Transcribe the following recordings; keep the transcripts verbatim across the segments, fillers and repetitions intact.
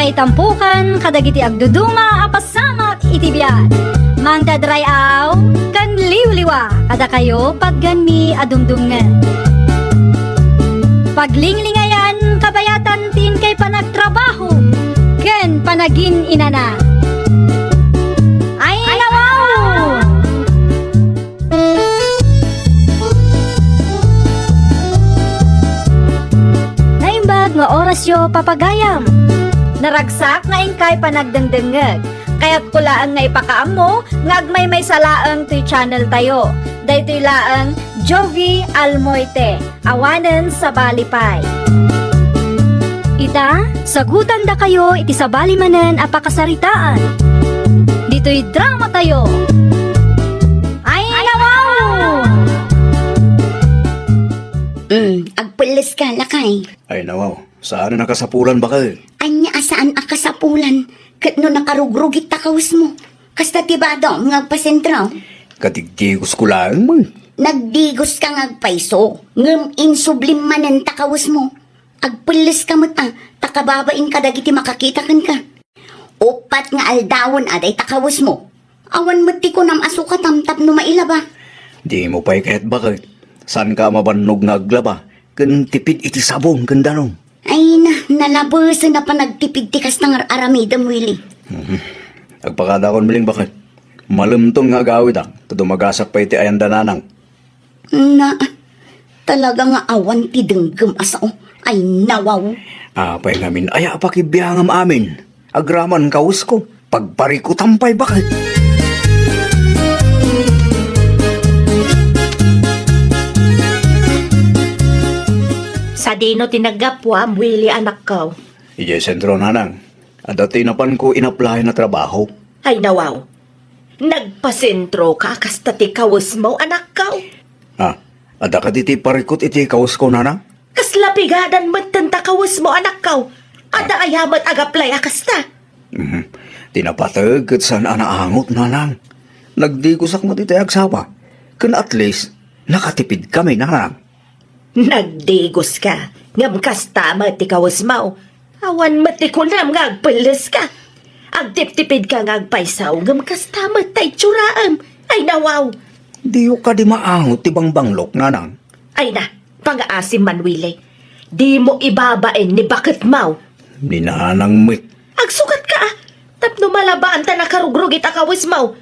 Ay tampukan kadagiti agduduma a pasamak iti biag. Mangted ray-aw ken liwliwa kadakayo pagganmi a dumdumngeg. Paglinglingayan kabayatan ti inkay panagtrabaho ken panagin-inana. Ay, nawaw! Naimbag nga orasyo, papagayam. Naragsak nga inkay panagdengdengngeg. Kayatko laeng nga ipakaammo nga agmaymaysa laeng toy channel tayo. Daytoy laeng Jovie Almoite. Awanen sabali pay. Ita, sagutandakayo iti sabali manen a pakasaritaan. Ditoy drama tayo. Ay, nawaw! Mm, agpelles ka, lakay. Ay, nawaw. Saan a nakasapulan, baket? Anya a saan a kasapulan? Ket no nakarugrugit ta kawesmo. Kasta ti badom nga agpasentro. Kadigdigos ko laeng man. Nagdigos ka nga agpayso, ngem insublim manen ta kawesmo. Agpelles ka met a, ta kababain kadagiti makakita kenka. Uppat nga aldawen a dayta kawesmo. Awan met ti kunam a sukatam tapno mailaba. Dimo pay kayat, baket? Saanka a mabannog nga aglaba ken tipid iti sabon ken danum? Ay na, nalabesen a panagtipid ti kasta nga ar-aramidem, Willie. Mhm. Agpakadakon, Miling, baket. Malemton nga agawidak, ta dumagasak pay ti ayan da nanang. Na, talaga nga awan ti denggem a sao. Ay, nawaw. Apay ngamin, aya a pakibiangam amin? Agraman kawesko. Pagparikutam pay, baket. Sadino ti naggapuam, Willie, anakko? Idiay sentro, nanang. Adda ti napanko inaplayan a trabaho. Ay, nawaw. Nagpasentroka a kasta ti kawesmo, anakko? Ah, adda kadi ti parikut iti kawesko, nanang? Kasla pigadan metten ta kawesmo, anakko. Adda aya met agaplay a kasta? Mhm. Ti napateg ket saan a naangot, nanang. Nagdigosak met iti agsapa. Ken at least, nakatipid kami, nanang. Nagdigos ka, ngem kasta met ti kawesmo. Awan met ti kunam nga agpelles ka. Agtiptipid ka nga agpayso, ngem kasta met ta itsuram. Ay, nawaw! Diyo kadi maangot ti bangbanglok, nanang? Ay na, pangaasim man, Willie. Dimo ibabain ni baketmo. Ni nanang met. Agsukat ka, ah. Tapno malabaan ta nakarugrugit a kawesmo.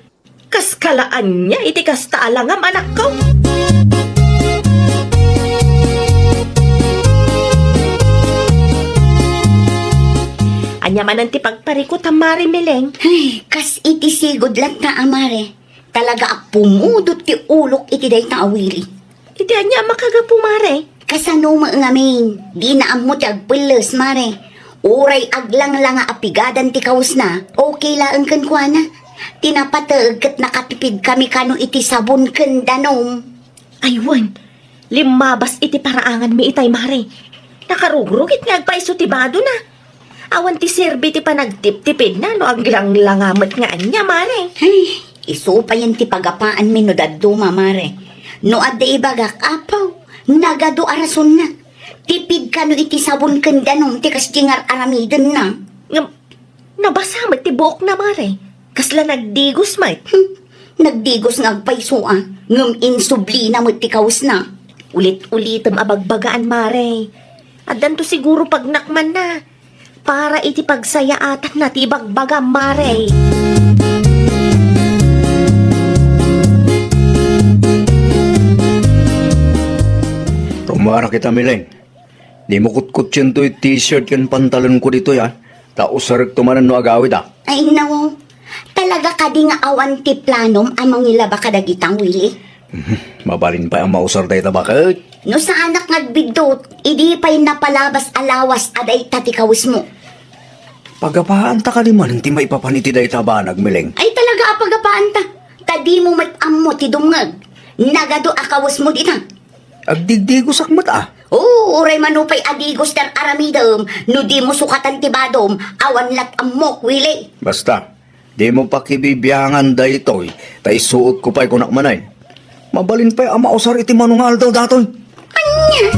Kas kalaanna iti kasta a langam, anakko? Ania manen ti pagparikutam, Mare Miling? Ay, kas iti sigud latta a, Mare. Talaga a pumudot ti ulok iti dayta a Willie. Iti ania a makagapu, Mare? Kasano met ngamin? Dina ammo ti agpelles, Mare. Uray aglangla nga apigadan ti kawesna, okay laeng kenkuana. Ti napateg ket nakatipid kami kano iti sabon ken danum. Ay wen, limmabas iti paraanganmi itay, Mare. Nakarugrugit nga agpayso ti badona. Awan ti serbi ti panagtiptipidna no aglanglanga met nga ania, Mare. Ay, isu payen ti pagapaanmi no dadduma, Mare. No adda ibagak, apaw, nagadu a rasonna. Tipid kano iti sabon ken danum ti kasdi nga ar-aramidenna. Ngem, nabasa met ti buokna, Mare. Kasla nagdigos met. Hmm, nagdigos nga agpayso a, ngem insublina met ti kawesna. Ulit-ulitem a bagbagaan, Mare. Addanto siguro pagnakmanna. Para iti pagsayaatanna ti ibagbagam, Mare. Rummuarak ita, Miling. Dimo kutkutsiento ti t-shirt ken pantalonko ditoy, a. Ta usarekto manen no agawid, a. Ay, nawaw. Talaga kadi nga awan ti planom a mangilaba kadagita, Willie? Mhm. Mabalin pay a mausar dayta, baket? No saanak nga agbiddut, idi pay napalabas a lawas a dayta ti kawesmo. Pagapaanta kadi manen ti maipapan iti dayta a banag, Miling? Ay, talaga a pagapaanta. Ta dimo met ammo ti dumngeg. Nagadu a kawesmo dita. Agdigdigosak met, a. Oo, uray mano pay a digos ti ar-aramidem, no dimo sukatan ti badom, awan lat ammok, Willie. Basta, dimo pakibibiangan daytoy, ta isuotko pay kunak manen. Mabalin pay a mausar iti mano nga aldaw datoy. Ania?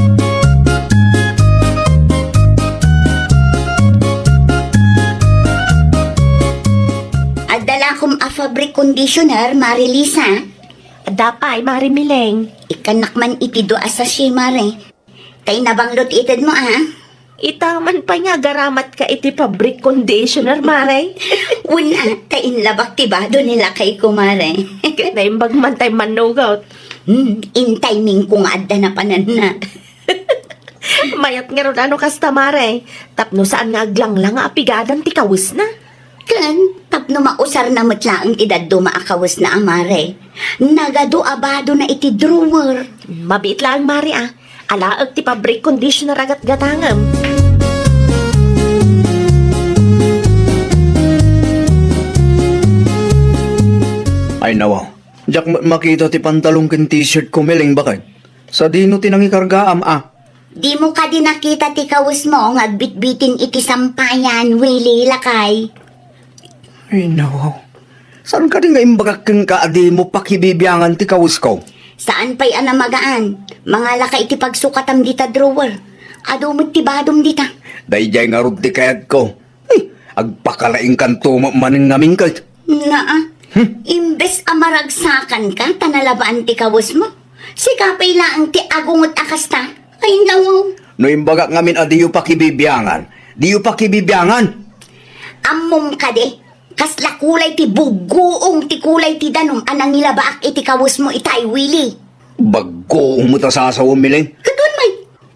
fabric conditioner, Mare Lisa? Adda pay, Mare Mileng. Ikkannak man iti dua a sachet, Mare. Tay nabanglot itedmo, a? Ita man pay nga agaramatka iti fabric conditioner, Mare. Wen a, ta inlabak ti bado ni lakayko, Mare. Ket naimbag man tay mannugot. Hmm, in timingko nga adda napananna. Mayat ngarud a no kasta, Mare. Tapno saan nga aglanglang nga apigadan ti kawesna. Ken, tapno mausarna met laeng ti dadduma a kawesna a, Mare. Nagadu a badona iti drawer. Mabiit laeng, Mare, a. Alaek ti fabric conditioner a gatgatangem. Ay, nawa. Diak met makita ti pantalon ken t-shirt ko, Mileng, baket. Sadino ti nangikargaam, a? Dimo kadi nakita ti kawesmo nga agbitbitin iti sampayan, Willie, lakay? Ay, nawaw. Saan kadi nga imbagak kenka a dimo pakibibiangan ti kawesko? Saan pay a namagaan. Mangalaka iti pagsukatam dita drawer. Adu met ti badom dita. Daydiay ngarud ti kayatko. Ay, agpakalaingkanto met manen ngamin ket. Naa, Hmm? imbes a maragsakanka ta nalabaan ti kawesmo, sika pay laeng ti agunget a kasta. Ay, nawaw. No imbagak ngamin a diyo pakibibiangan, diyo pakibibiangan. Ammom kadi, kasla kulay ti buggoong ti kulay ti danum a nangilabaak iti kawesmo itay, Willie. Baggoong met a sasawem, Mileng. Ket wen, may,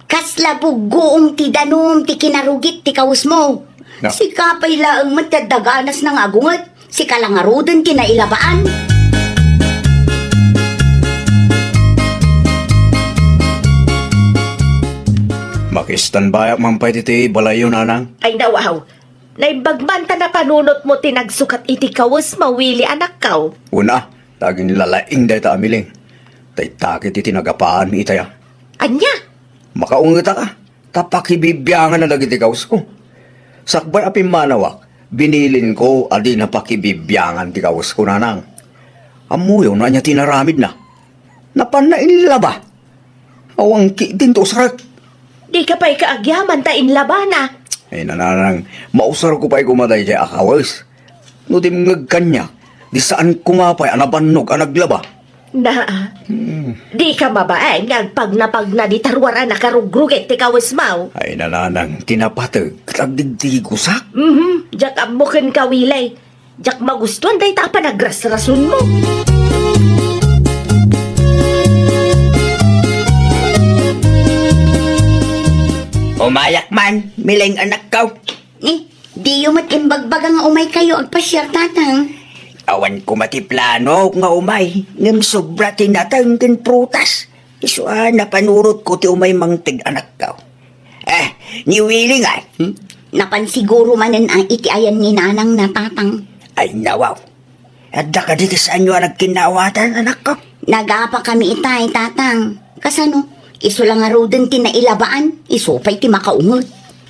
kasla buggoong ti danum ti kinarugit ti kawesmo. Na- Sika pay laeng met ti adda ganasna nga agunget. Sika la ngaruden ti nailabaan. Makistanbayak man pay ti, ti balayyo, nanang. Ay, nawaw. Naimbag man ta napanunotmo ti nagsukat iti kawesmo, Willie, anakko. Wen a, ta aginlalaing dayta a Mileng. Tay takit iti nagapaanmi itaya. Ania? Makaungetak a, ta pakibibianganna dagiti kawesko. Sakbay a pimmanawak, binilinko a dina pakibibiangan ti kawesko, nanang. Ammoyo no ania ti inaramidna? Napanna inlaba. Awan ketdin ti usarek. Dika pay kaagyaman ta inlabana. Ay, nanang, mausarko pay koma daydiay a kawes. No dimngeg kaniak, di saan koma pay a nabannog a naglaba. Naa, Hmm. dika mabain nga agpagnapagna dita ruar a nakarugrugit ti kawesmo. Ay, nanang, ti napateg, ket agdigdigosak. Mhm, diak ammo kenka, Willie. Diak magustuan dayta a panagrasrasonmo. Umayak man, Mileng, anakko. Eh, diyo met imbagbaga nga umaykayo agpasiar, tatang? Awan koma ti plano nga umay, ngem sobra ti nateng ken prutas. Isu a napanunotko ti umay mangted, anakko. Eh, ni Willie nga. Hmm? Napan siguro manen a iti ayan ni nanang na, tatang. Ay, nawaw. Adda kadi ti saanyo a nagkinnaawatan, anakko? Nagapakami itay, tatang. Kasano? Isu la ngaruden ti nailabaan, isu pay ti makaunget.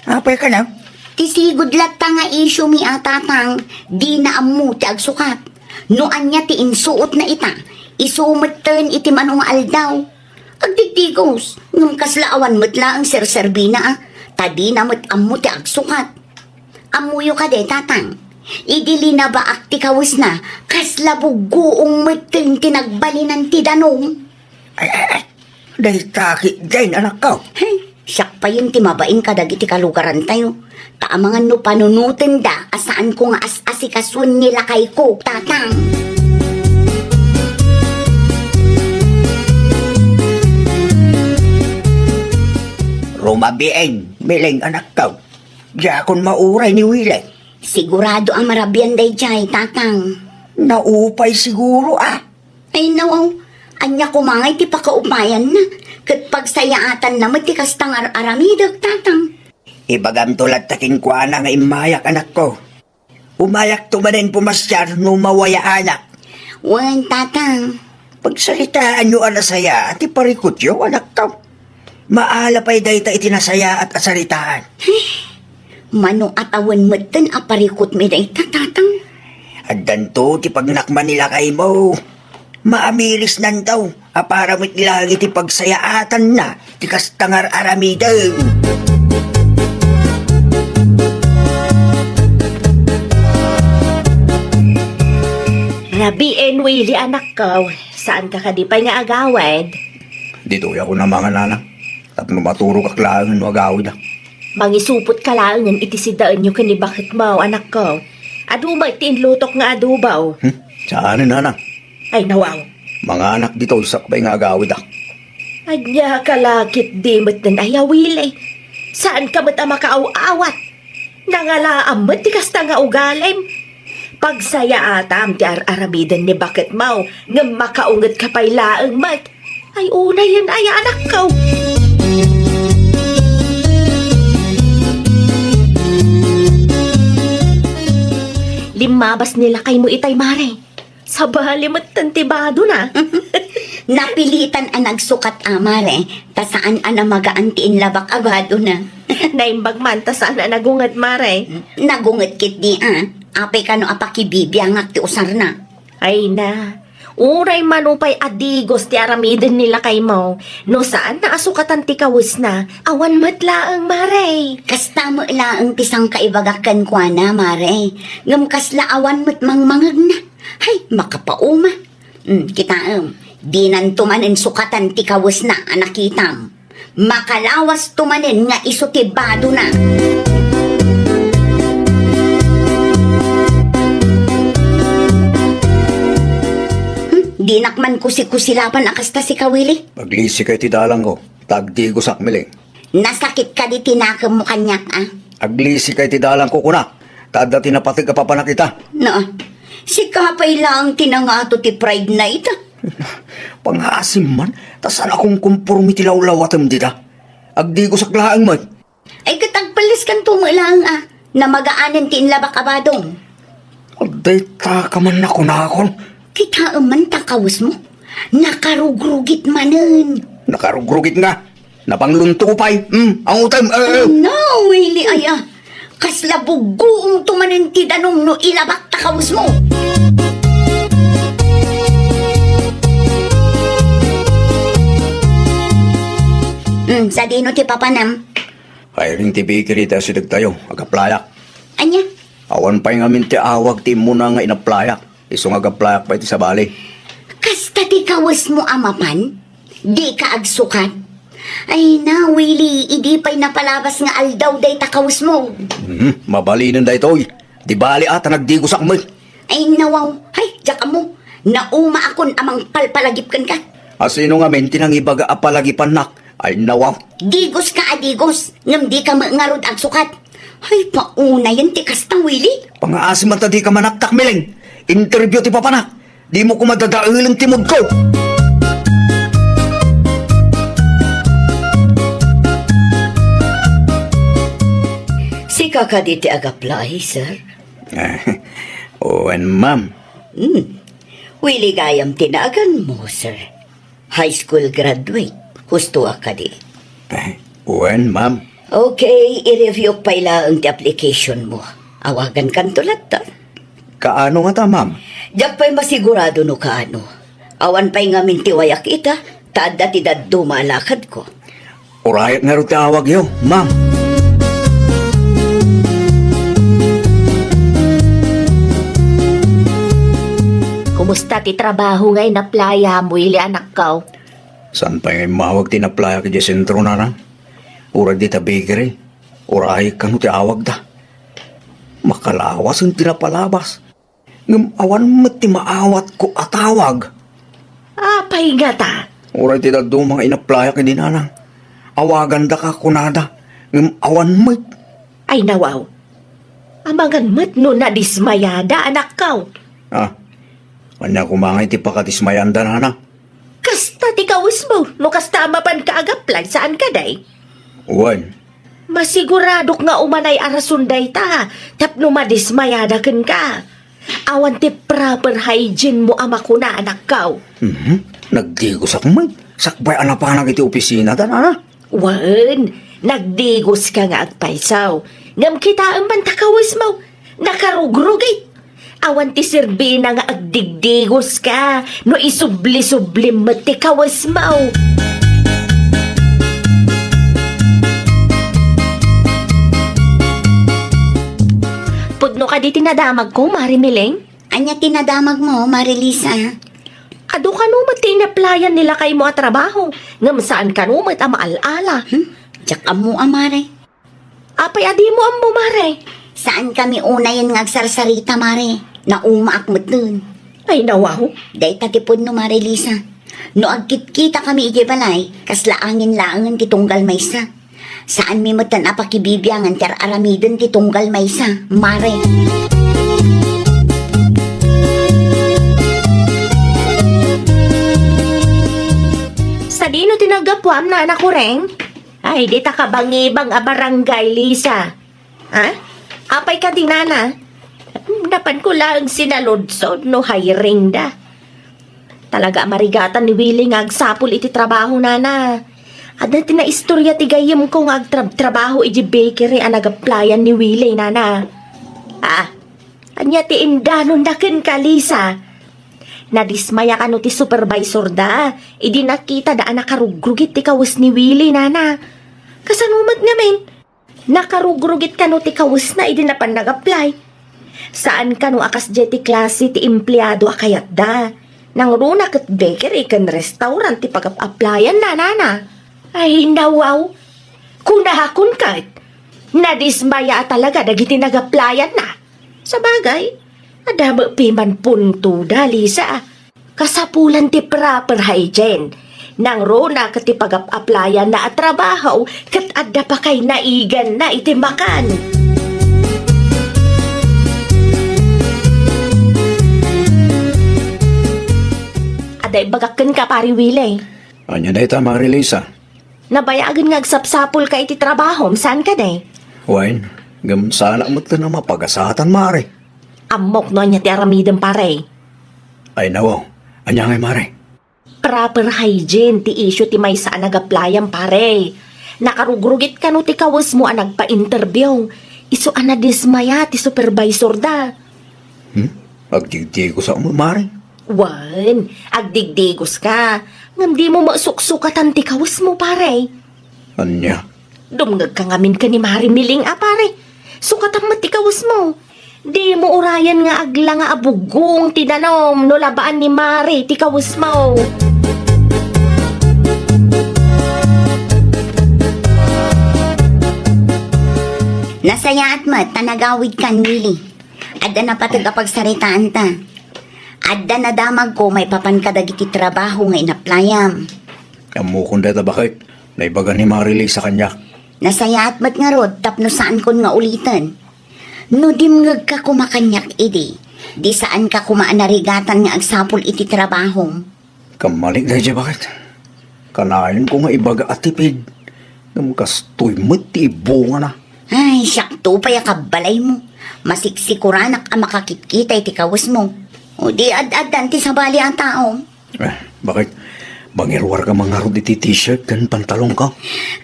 Apay kano? Ti sigud latta nga isyu mi a, tatang, dina ammo ti agsukat. No ania ti insuotna ita, isu metten iti mano nga aldaw. Agdigdigos, ngem kasla awan met laeng serserbina a, ta dina met ammo ti agsukat. Ammoyo kadi, tatang, idi linabaak ti kawesna, kasla buggoong metten ti nagbalinan ti danum. Ay, ay, ay, dayta ketdin, anakko. Hey, siak payen ti mabain kadagiti kalugarantayo. Ta amangan no panunotenda a saanko nga as-asikasuen ni lakayko, tatang. Rumabiin, Mileng, anakko. Diakon mauray ni Willie. Sigurado a marabian daydiay, tatang. Naupay siguro, a. Ay, no. Ania koma ngay ti pakaupayanna? Ket pagsayaatanna met ti kasta nga ar-aramidek, tatang. Ibagamto latta kenkuana nga immayak, anakko. Umayakto manen pumasiar no mawayaanak. Wen, tatang. Pagsaritaanyo a nasayaat ti parikutyo, anakko. Maala pay dayta iti nasayaat a saritaan. Mano a tawen metten a parikutmi dayta, tatang? Addanto ti pagnakman ni lakaymo. Maamirisnanto a para met laeng iti pagsayaatanna ti kasta nga ar-aramiden. Abien, Willy, anakko, saanka kadi pay nga agawid? Ditoy ako namangan, nana. Tapno maturogak laengen no agawida. Mangisupot ka laengen iti sidaenyo ken ni baketmo, anakko. Adu met ti inlutok nga adobo. Hmm? Saanen, nana? Ay, nawaw. Manganak ditoy sakbay nga agawida. Ania ka la ketdi metten, ay, a Willy? Saanka met a makaaw-awat? Nangalaam met ti kasta nga ugalim. Pagsayaatam ti ar-aramiden ni baketmo, ngem makaungetka pay laeng met. Ay, unayen, ay, anakko. Limmabas ni lakaymo itay, mare. Sabali metten ti badona. Napilitan a nagsukat, a, mare, ta saan a namagaan ti inlabak a badona. Naimbag man ta saan a nagunget, mare. Nagunget ketdi, a. Apay kano a pakibibiangak ti usarna? Ay na, uray mano pay a digos ti aramiden ni lakaymo, no saan na a sukatan ti kawesna, awan met laeng, mare. Kasta met laeng ti sangkaibagak kenkuana, mare. Ngem kasla awan met mangmangegna. Hay, makapauma. Hmm, kitaem, dinanto manen sukatan ti kawesna a nakitam. Makalawasto manen nga isu ti badona. Hmm, dinak man kusikusilapan a kasta, sika, Willy. Aglisika iti dalangko, ta agdigosak, Miling. Nasakit kadi ti nakemmo kaniak, a? Aglisika iti dalangko, kunak, ta adda ti napateg a papanak ita. No, sika pay laeng ti nangato ti pride na ita. Pangaasim man, ta saan a konkonporme ti lawlawatem dita. Agdigosak laeng met. Ay, ket agpelleskanto met laeng, a. Namagaanen ti inlabak a badom. Dayta ka man nakunakon. Kitaem man ta kawesmo. Nakarugrugit manen. Nakarugrugit nga. Napanglunto pay. Hmm, angutem, eh, eh. No, Willy, aya. Kasla buggoongto manen ti danum no ilabak ta kawesmo. Hmm, sadino ti papanam? Kairing ti bakery ti asidegtayo, agaplayak. Ania? Awan pay ngamin ti awag ti immuna nga inaplayak. Isu nga agaplayak pay ti sabali. Kasta ti kawesmo a mapan? Dika agsukat? Ay na, Willy, idi pay napalabas nga aldaw dayta kawesmo. Mhm, mabalinen daytoy. Di bali a, ta nagdigosak met. Ay, nawaw. Hay, diak ammo. Naumaakon a mangpalpalagip kenka. A sino ngamin ti nangibaga a palagipannak? Ay, nawaw. Digos ka a digos, ngem di ka met ngarud agsukat. Ay, paunayen ti kasta, Willy. Pangaasim man ta di ka manaktak, Miling. Interview ti papanak. Di mo koma dadaelen ti mood ko. Sika kadi ti agaplay, sir? Wen, ma'am. Hmm. Willy gayam ti naganmo, sir. High school graduate. Husto a kadi? Eh, wen, ma'am. Okay, i-review pay laeng ti application mo. Awagan kanto latta. Kaano ngata, ma'am? Diak pay masigurado no kaano. Awan pay ngamin ti wayak ita, ta adda ti dadduma a lakadko. Urayek ngarud ti awagyo, ma'am. Kumusta ti trabaho nga inaplayam, Willy, anakko? Saan pay nga immawag ti inaplayak idiay sentro, nana? Uray dita bakery, urayek kano ti awagda. Makalawasen ti napalabas. Ngem awan met ti maawatko a tawag. Apay ngata? Uray ti dadduma nga inaplayak idi, nana. Awagandaka kunada, ngem awan met. Ay, nawaw. Amangan met no nadismayada, anakko. Ah, ania koma ngay ti pakadismayanda, nana? Kasta ti kawesmo, no kasta a mapanka agaplay, saan kadi? Wen. Masiguradok nga umanay a rason dayta, tapno madismayada kenka. Awan ti proper hygiene mo a makuna, anakko. Mhm. Nagdigosak met. Sakbay a napanak iti opisina, ta, nana? Wen, nagdigoska nga agpayso. Ngem kitaem man ta kawesmo, nakarugrugit. Awan ti serbina nga agdigdigoska no isubli-sublim met ti kawesmo. Pudno kadi ti nadamagko, Mare Miling? Ania ti nadamagmo, Marilisa? Adu kano met ti inaplayan ni lakaymo a trabaho, ngem saan kano met a maal-ala. Hmm? Diak ammo a, Mare. Apay a dimo ammo, Mare? Saan kami unayen nga agsarsarita, Mare. Naumaak metten. Ay, nawaw. Dayta ti pudno, Marilisa. No agkitkita kami idiay balay, kasla angin laengen ti tunggal maysa. Saanmi metten a pakibibiangan ti ar-aramiden ti tunggal maysa, Mare. Sadino ti naggapuam, Nana Kureng? Ay, dita kabangibang a barangay, Lisa. Ha? Apay kadi, Nana? Napanko laeng sinaludsod no hiring da. Talaga a marigatan ni Willie nga agsapul iti trabaho, Nana. Adda ti naistorya ti gayyemko nga agtrab-trabaho iti bakery a nag-applyan ni Willie, Nana. Ah, ania ti indanonda kenka, Lisa? Nadismaya kano ti supervisor da, idi nakita da a nakarugrugit ti kawes ni Willie, Nana. Kasano met ngamin? Nakarugrugit kano ti kawesna idi napan nag-apply. Saan kano a kasdiay ti klase ti empleado a kayatda. Nangruna ket bakery ken restaurant ti pagap-applyan na, Nana. Ay, nawaw. Kunakon ket, nadismaya a talaga dagiti nag-applyan na. Sabagay, adda met piman punto da, Lisa. Kasapulan ti proper hygiene. Nangruna ket ti pagap-applyan na a trabaho ket adda pa kay naigan na iti makan. Adda ibagak kenka, Pari Willie. Ania dayta, Mari Lisa? Nabayagen nga agsapsapulka iti trabahom, saan kadi? Wen, ngem saanak met a mapagasatan, Mari. Ammok no ania ti aramidem, pare. Ay, nawaw. Ania ngay, Mari? Proper hygiene ti issue ti maysa a nag-applyan, pare. Nakarugrugit kano ti kawesmo a nagpa-interview. Isu a nadismaya ti supervisor da. Hmm? Agdigdigos a, Mari? Wen, agdigdigos ka. Ngem dimo met suksukatan ti kawesmo, pare. Ania? Dumngegka ngamin ken ni Mari Miling a, pare. Sukatan met ti kawesmo. Dimo urayen nga aglanga a bugong ti danum no labaan ni Mari ti kawesmo. Nasayaat met ta nagawidkan, Willie. Adda napateg a pagsaritaanta. Adda nadamagko maipapan kadagiti trabaho nga inaplayam. Ammokon dayta, baket. Naibaga ni Mari Lisa kaniak. Nasayaat met ngarud tapno saankon nga uliten. No dimngegka koma kaniak idi, di saanka koma a narigatan nga agsapul iti trabahom. Kammalik daydiay, baket. Kanayon ko nga ibaga a tipid. Ngem kastoy met ti ibungana. Ay, siakto pay a kabbalaymo. Masiksikoranak a makakitkita iti kawesmo. O di ad-addan ti sabali a tao. Eh, baket? Mangiruarka man ngarud iti t-shirt ken pantalonka?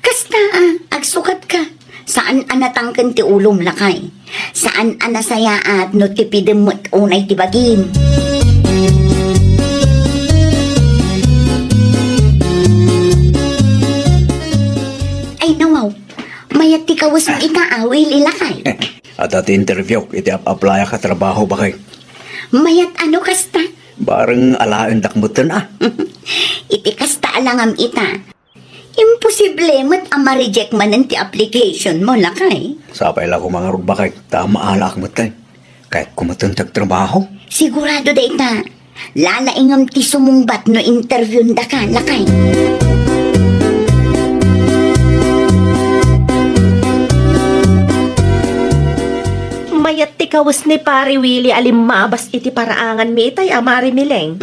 Kasta a, agsukatka. Saan a natangken ti ulom, lakay. Saan a nasayaat no tipidem met unay ti bagim. Ay, nawaw. Mayat ti kawesmo ita, a, Willie, lakay. Adda ti interview iti ap-aplayak a trabaho, baket. Mayat a no kasta? Bareng alaendak metten, a. Iti kasta a langam ita, imposible met a ma-reject manen ti application mo, lakay. Sapay la koma ngarud, baket, ta maalaak metten. Kayatko metten ti agtrabaho. Sigurado dayta. Lalaingem ti sumungbat no interviewendaka, lakay. Mayat ti kawes ni Pare Willie a limmabas iti paraanganmi itay a Mari Mileng.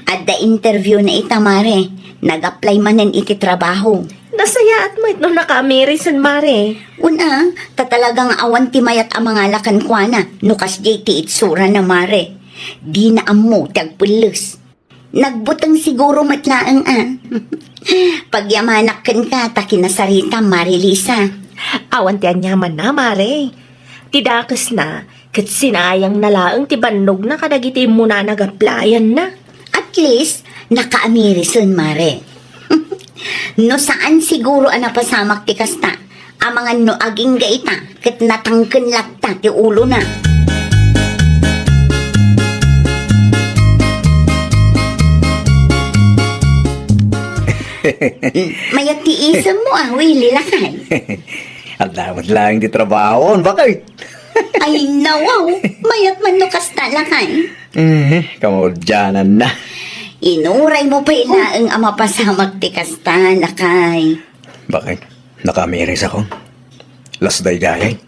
Adda interview na ita, Mare. Nag-apply manen iti trabaho. Nasayaat met no nakaamiri sen, Mare. Una, ta talaga nga awan ti mayat a mangala kenkuana no kasdiay ti itsurana, Mare. Dina ammo ti agpelles. Nagbuteng siguro met laeng a. Pagyamanak kenka ta kinasaritam, Mare Lisa. Awan ti aniamanna, Mare. Ti dakesna, ket sinayangna laeng ti bannogna kadagiti immuna a nag-applyanna. At least, nakaamiri sen, Mare. No saan siguro a napasamak ti kasta, amangan no agingga ita, ket natangken latta ti ulona. Mayat ti isemmo a, Willie, lakay. Adda met laeng ti trabaho, bakit? Ay, nawaw. Mayat man no kasta, lakay. Eh, kamaudianan na. Inuray mo pay laeng a mapasamak ti kasta, lakay. Bakit? Nakamiris ako. Las daydayay.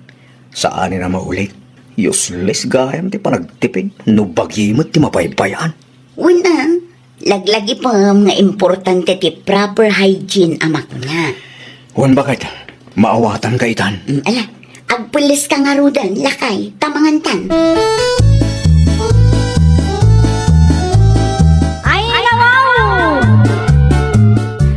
Saan na maulit. Useless gayam ti panagtipid. No bagi met ti mabaybay-an. Wen a, laglagipem nga importante ti proper hygiene a makna. Wen, bakit? Maawatanka itan. Mm, ala, agpelleska ngaruden, lakay, ta mangantan. Ay, nawaw!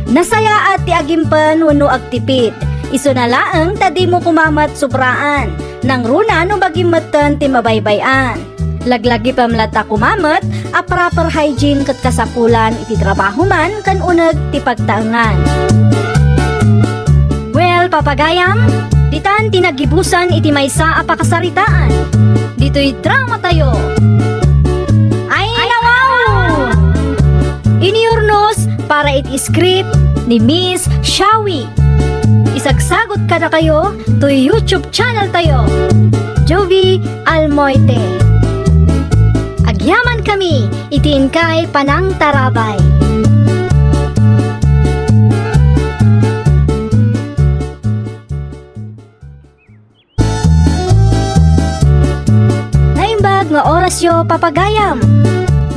Nasayaat ti agimpen wenno agtipid. Isuna laeng ta dimo koma met sobraan. Nangruna no bagim metten ti mabaybay-an. Laglagipem latta koma met a proper hygiene ket kasapulan iti trabaho man ken uneg ti pagtaengan. Well, papagayam, ditan ti naggibusan iti maysa a pakasaritaan. Ditoy dramatayo. Ay, nawaw! Iniurnos para iti script ni Miss Shawi. Isagsagot kadakayo toy YouTube channel tayo, Jovi Almoite. Agyaman kami iti inkay panangtarabay. Naimbag nga orasyo, papagayam.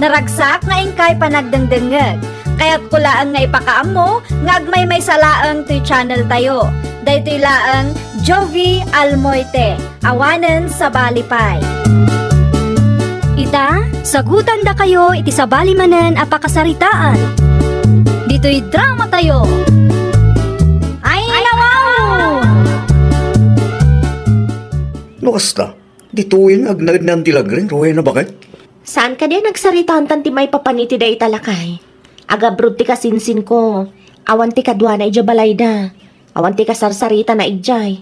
Naragsak nga inkay panagdengdengngeg. Kayatko laeng nga ipakaammo nga agmaymaysa laeng toy channel tayo. Daytoy laeng Jovi Almoite, awanen sabali pay. Ita, sagutandakayo iti sabali manen a pakasaritaan. Ditoy dramatayo. Ay, nawaw! No kasta, ditoyen nga agnaed ni Auntie Lagring, Rowena, bakit? Saan kadi a nagsaritaan ti maipapan iti dayta, lakay? Agabrod ti kasinsinko. Awan ti kaduana idiay balayda. Awan ti kasarsaritana idiay.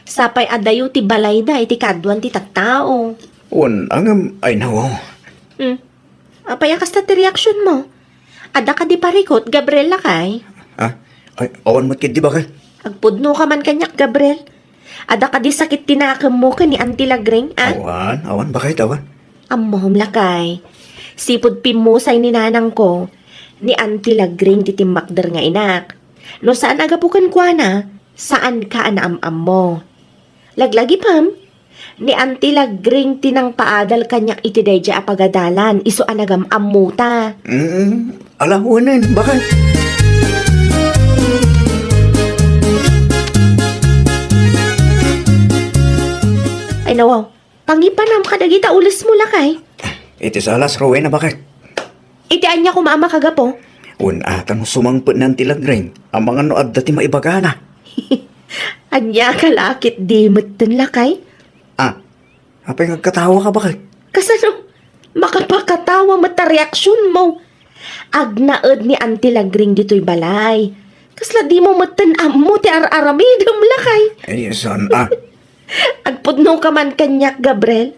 Sapay adayo ti balayda iti kaaduan ti tattao. Wen, ngem, ay, nawaw. Hmm. Apay a kasta ti reaksionmo? Adda kadi parikut, Gabriel, lakay? Ha? Ay, awan met ketdi, bakit? Agpudnoka man kaniak, Gabriel. Adda kadi sakit ti nakemmo ken ni Auntie Lagring, a? Awan, awan, bakit, awan? Ammom, lakay. Sipud pimmusay ni nanangko, ni Auntie Lagring ti timmakder nga inak. No saan a gapu kenkuana, saanka a naam-ammo. Laglagipem, ni Auntie Lagring ti nangpaadal kaniak iti daydiay a pagadalan, isu a nagam-ammota. Mm, ala, wen, bakit? Ay, nawaw. Pangipanam kadagita ulesmo, lakay. Iti salas, Rowena, bakit? Iti ania koma a makagapu? Wen, a, ta no sumangpet ni Auntie Lagring, amangan no adda ti maibagana. Ania ka la ketdi metten, lakay? A, apay nga agkatawaka, bakit? Kasano? Makapakatawa met ta reaksionmo. Agnaed ni Auntie Lagring ditoy balay. Kasla dimo metten ammo ti ar-aramidem, lakay? Ay, saan a? Agpudnoka man kaniak, Gabriel.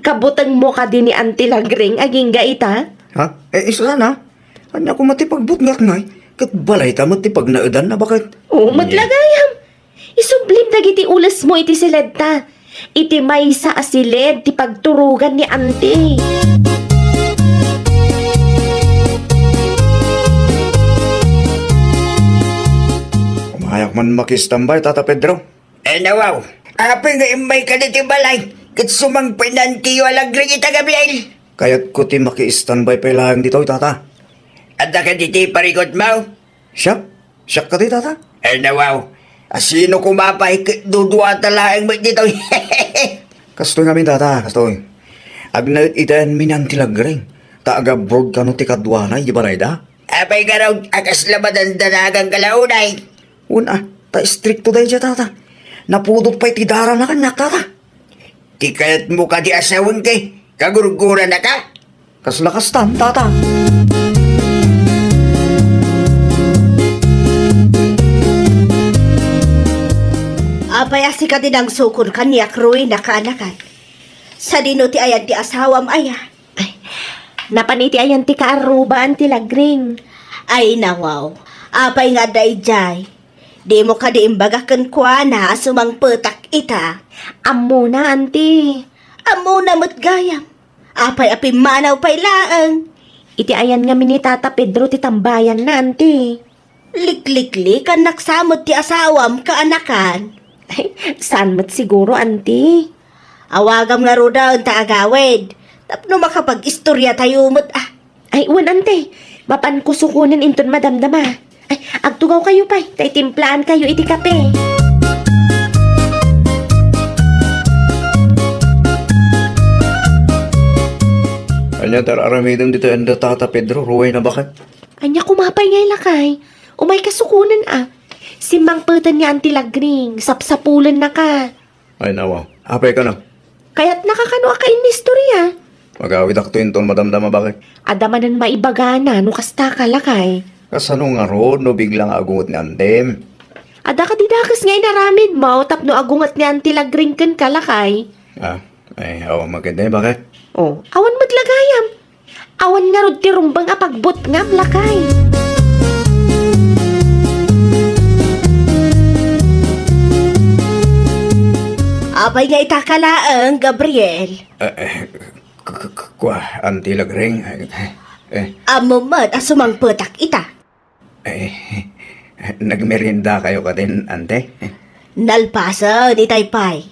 Kabutengmo kadi ni Auntie Lagring agingga ita? Ha? Eh, isu sana? Ania koma ti pagbutngatna, eh? Ket balayta met ti pagnaedanna, bakit? Oo, met la gayam. Isublim dagiti ulesmo iti siledta. Iti maysa a siled ti pagturogan ni Auntie. Umayak man makistambay, Tata Pedro. Eh, nawaw, apay nga immayka ditoy balay ket sumangpet ni Auntie Lagring ita, Gabriel? Kayatko ti makiistambay pay laeng ditoy, Tata. Adda kadi ti parikutmo? Siak? Siak kadi, Tata? Eh, nawaw, a, sino koma pay ket duduata laeng met ditoy? Kastoy ngamin, Tata, kastoy. Agnaed itaenmi ni Auntie Lagring, ta agabroad kano ti kaduana idiay balayda. Apay ngarud a kasla madandanaganka la unay? Wen a, ta istrikto daydiay, Tata. Napudot pay ti darana kaniak, Tata. Ti kayatmo kadi a sawenka, kagurguranaka? Kasla kastan, Tata. Apay a sika ti nangsukon kaniak, Rowena, kaanakan? Sadino ti ayan ti asawam aya? Ay, napan iti ayan ti kaarruba, Auntie Lagring. Ay, nawaw. Apay nga adda idiay? Dimo kadi imbaga kenkuana a sumangpetak ita? Ammona, anti. Ammona met gayam. Apay a pimmanaw pay laeng? Iti ayan ngamin ni Tata Pedro ti tambayanna, anti. Likliklikannak sa met ti asawam, kaanakan. Ay, saan met siguro, anti? Awagam ngaruden ta agawid tapno makapag-istoriatayo met, ah. Ay, wen, ante. Mapanko sukonen inton madamdama. Ay, agtugawkayo pay, ta itimplaankayo iti kape. Ania ti ar-aramidem ditoy anda Tata Pedro, ruway na baket? Ania koma pay ngay, lakay? Umayka sukonen, a. Simmangpeten ni Anti Lagring, sapsapulennaka. Ay, nawa. Apay kano? Kayatnaka kano a kainistorya? Magawidakto inton madamdama, baket. Adda manen maibagana no kastaka, lakay. Kasano ngarud no bigla nga agunget ni Antem? Adda kadi dakes nga inaramidmo tapno agunget ni Anti Lagring kenka, lakay? Ah, ay, awan maket, baket. Oh, awan met la gayam. Awan ngarud ti rumbeng a pagbutngam, lakay. Apay nga ita ka laeng, Gabriel? Eh, eh, k-, k-, k-, kua, Anti Lagring. Eh, eh. Ammom met a sumangpetak ita. Eh, nagmeriendakayo kadin, ante? Nalpasen itay pay.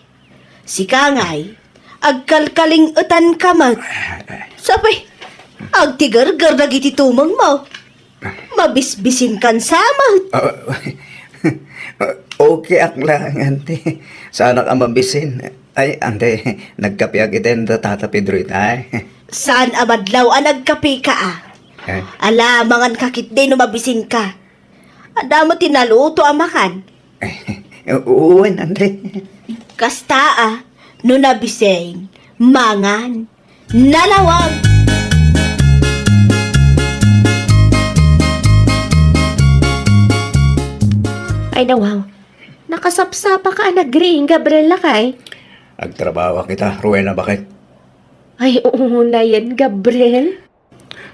Sika ngay, agkalkaling-etanka met. Sapay, agtigerger dagiti tumengmo. Mabisbisinkan sa met. Ah, okay ak laeng, ante. Saanak a mabisin. Ay, ante, nagkapeak iti anda Tata Pedro itay. Saan a madlaw a nagkapeka, a? Eh? Ala, manganka ketdi no mabisinka. Adda met ti naluto a makan. Wen, ante. Kasta, a, no nabising, mangan, nalawag. Ay, nawaw. Nakasapsapaka a nagriing, Gabriel, lakay? Agtrabahoak ita, Rowena, baket. Ay, unayen, Gabriel.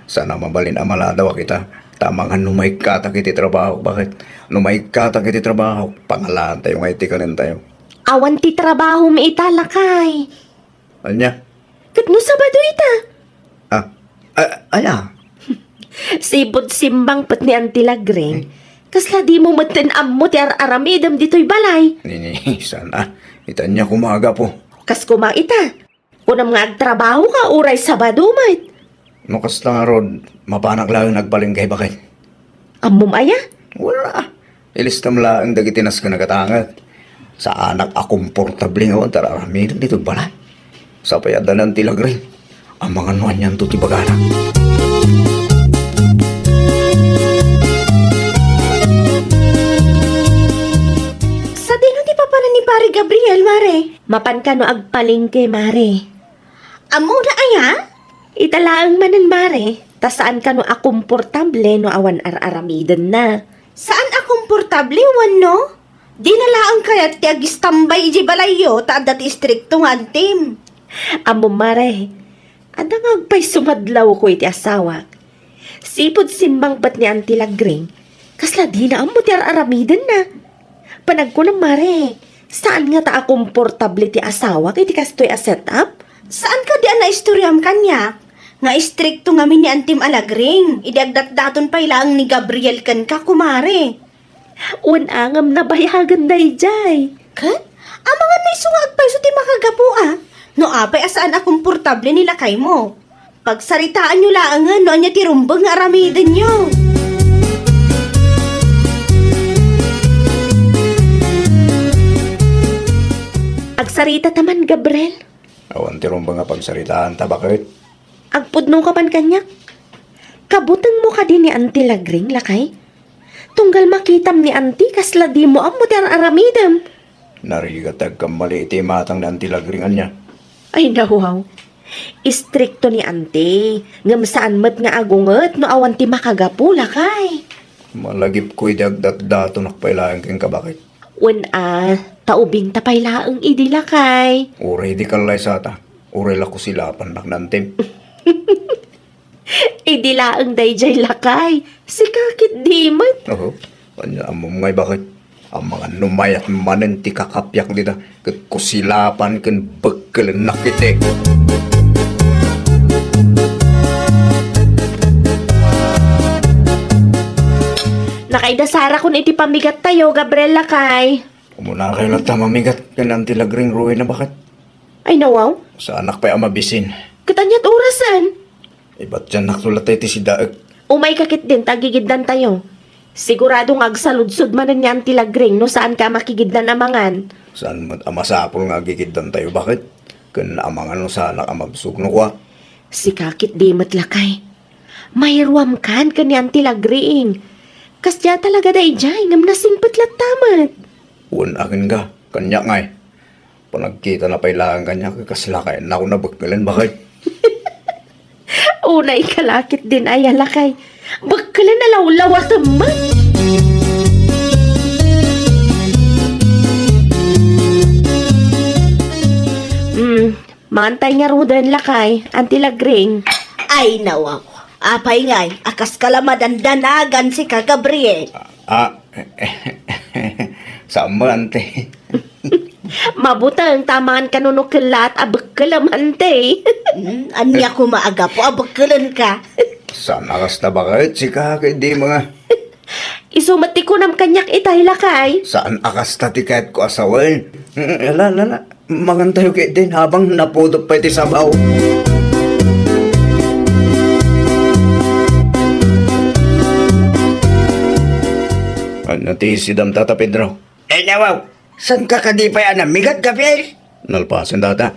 Saan a mabalin a maladawak ita, ta amangan no maikkatak iti trabahok, baket? No maikkatak iti trabahok, pangalaantayo ngay ti kanentayo. Awan ti trabahom ita, lakay. Ania? Ket no Sabado ita? Ah, a-, aya? Sipud simmangpet ni Anti Lagring, hmm, kasla dimo metten ammo ti ar-aramidem ditoy balay. Ni, ni, saan a. Ita ania koma a gapu? Kas koma ita. Kunam nga agtrabahoka uray Sabado met. No kasta ngarud, mapanak laeng agpalengke, baket. Ammom aya? Wala. Ilistam laeng dagiti nasken a gatanget. Saanak a komportable nga awan ti ar-aramidem ditoy balay. Sapay adda ni Anti Lagring. Amangan no anianto ti bagana. Sadino ti papanan ni Pare Gabriel, Mare? Mapan kano agpalengke, Mare. Ammona aya? Ita laeng manen, Mare, ta saan kano a komportable no awan ar-aramidenna. Saan a komportable wenno? Dina laeng kayat ti agistambay idiay balayyo ta adda ti istrikto nga antim. Ammom, Mare, adda nga agpayso madlawko iti asawak. Sipud simmangpet ni Anti Lagring, kasla dina ammo ti ar-aramidenna. Panagkunam, Mare, saan ngata a komportable ti asawak iti kastoy a setup? Saan kadi a naistoriam kaniak nga istrikto ngamin ni Antim a Lagring idi agdatdaton pay laeng ni Gabriel kenka, kumare? Wen a, ngem nabayagen daydiay. Ket? Amangan no isu nga agpayso ti makagapu, a? No apay a saan a komportable ni lakaymo? Pagsaritaanyo laengen no ania ti rumbeng nga aramidenyo. Agsarita ta man, Gabriel. Awan ti rumbeng nga pagsaritaanta, baket. Agpudno ka man kaniak. Kabutengmo kadi ni Anti Lagring, lakay? Tunggal makitam ni Anti, kasla dimo ammo ti ar-aramidem. Narigat ti agkammali iti imatang ni Anti Lagring, ania? Ay, nawaw. Istrikto ni Anti, ngem saan met nga agunget no awan ti makagapu, lakay. Malagipko idi agdatdatonak pay laeng kenka, baket. Wen a, ta ubingta pay laeng idi, lakay. Uray idi kallaysata, uray la kusilapannak ni Antim. Idi laeng daydiay, lakay, sika ketdi met. Oho. Ania, ammom ngay baket? Amangan no mayat manen ti kakapiak dita, ket kusilapan ken bekkelennak iti. Nakaidasara kon iti pamigattayo, Gabriel, lakay. Umuna kayo latta mamigat ken Auntie Lagring, Ruy, na baket? Ay, nawaw. Saanak pay a mabisin. Ket aniat orasen? Ibatiannakto latta iti sidaek. Umayka ketdin ta agigiddantayo. Sigurado nga agsaludsod manen ni Auntie Lagring no saanka a makigiddan amangan. Saan met a masapul nga agigiddantayo, baket? Ken amangan no saanak a mabsog no kua. Sika ketdi met, lakay. Mairuamkan ken ni Auntie Lagring. Kasdiay talaga daydiay, ngem nasingpet latta met. Wen, akin ka, kaniak ngay. Panagkitana pay laeng kaniak, kasla kayatna a bekkelen, baket? Unayka la ketdin aya, lakay. Bekkelen a lawlawatem met. Hmm, mangantay ngaruden, lakay, Auntie Lagring. Ay, nawaw. Apay ngay a kaska la madandanagan sika, Gabriel? Ah, saan mo, Auntie? Mabuteng ta amangan kano no kellaat a bekkelem, Auntie. Hmm, ania koma a gapu a bekkelenka? Saan a kasta, baket, sika ket di mga. Isu met ti kunam kaniak itay, lakay. Saan a kasta ti kayatko a sawen? Hmm, ala, ala, ala. Mangantayo ketdin habang napudot pay ti sabaw. Ania ti sidam, Tata Pedro? Ay, nawaw. Saanka kadi pay a namigat, Gabriel? Nalpasen, Tata.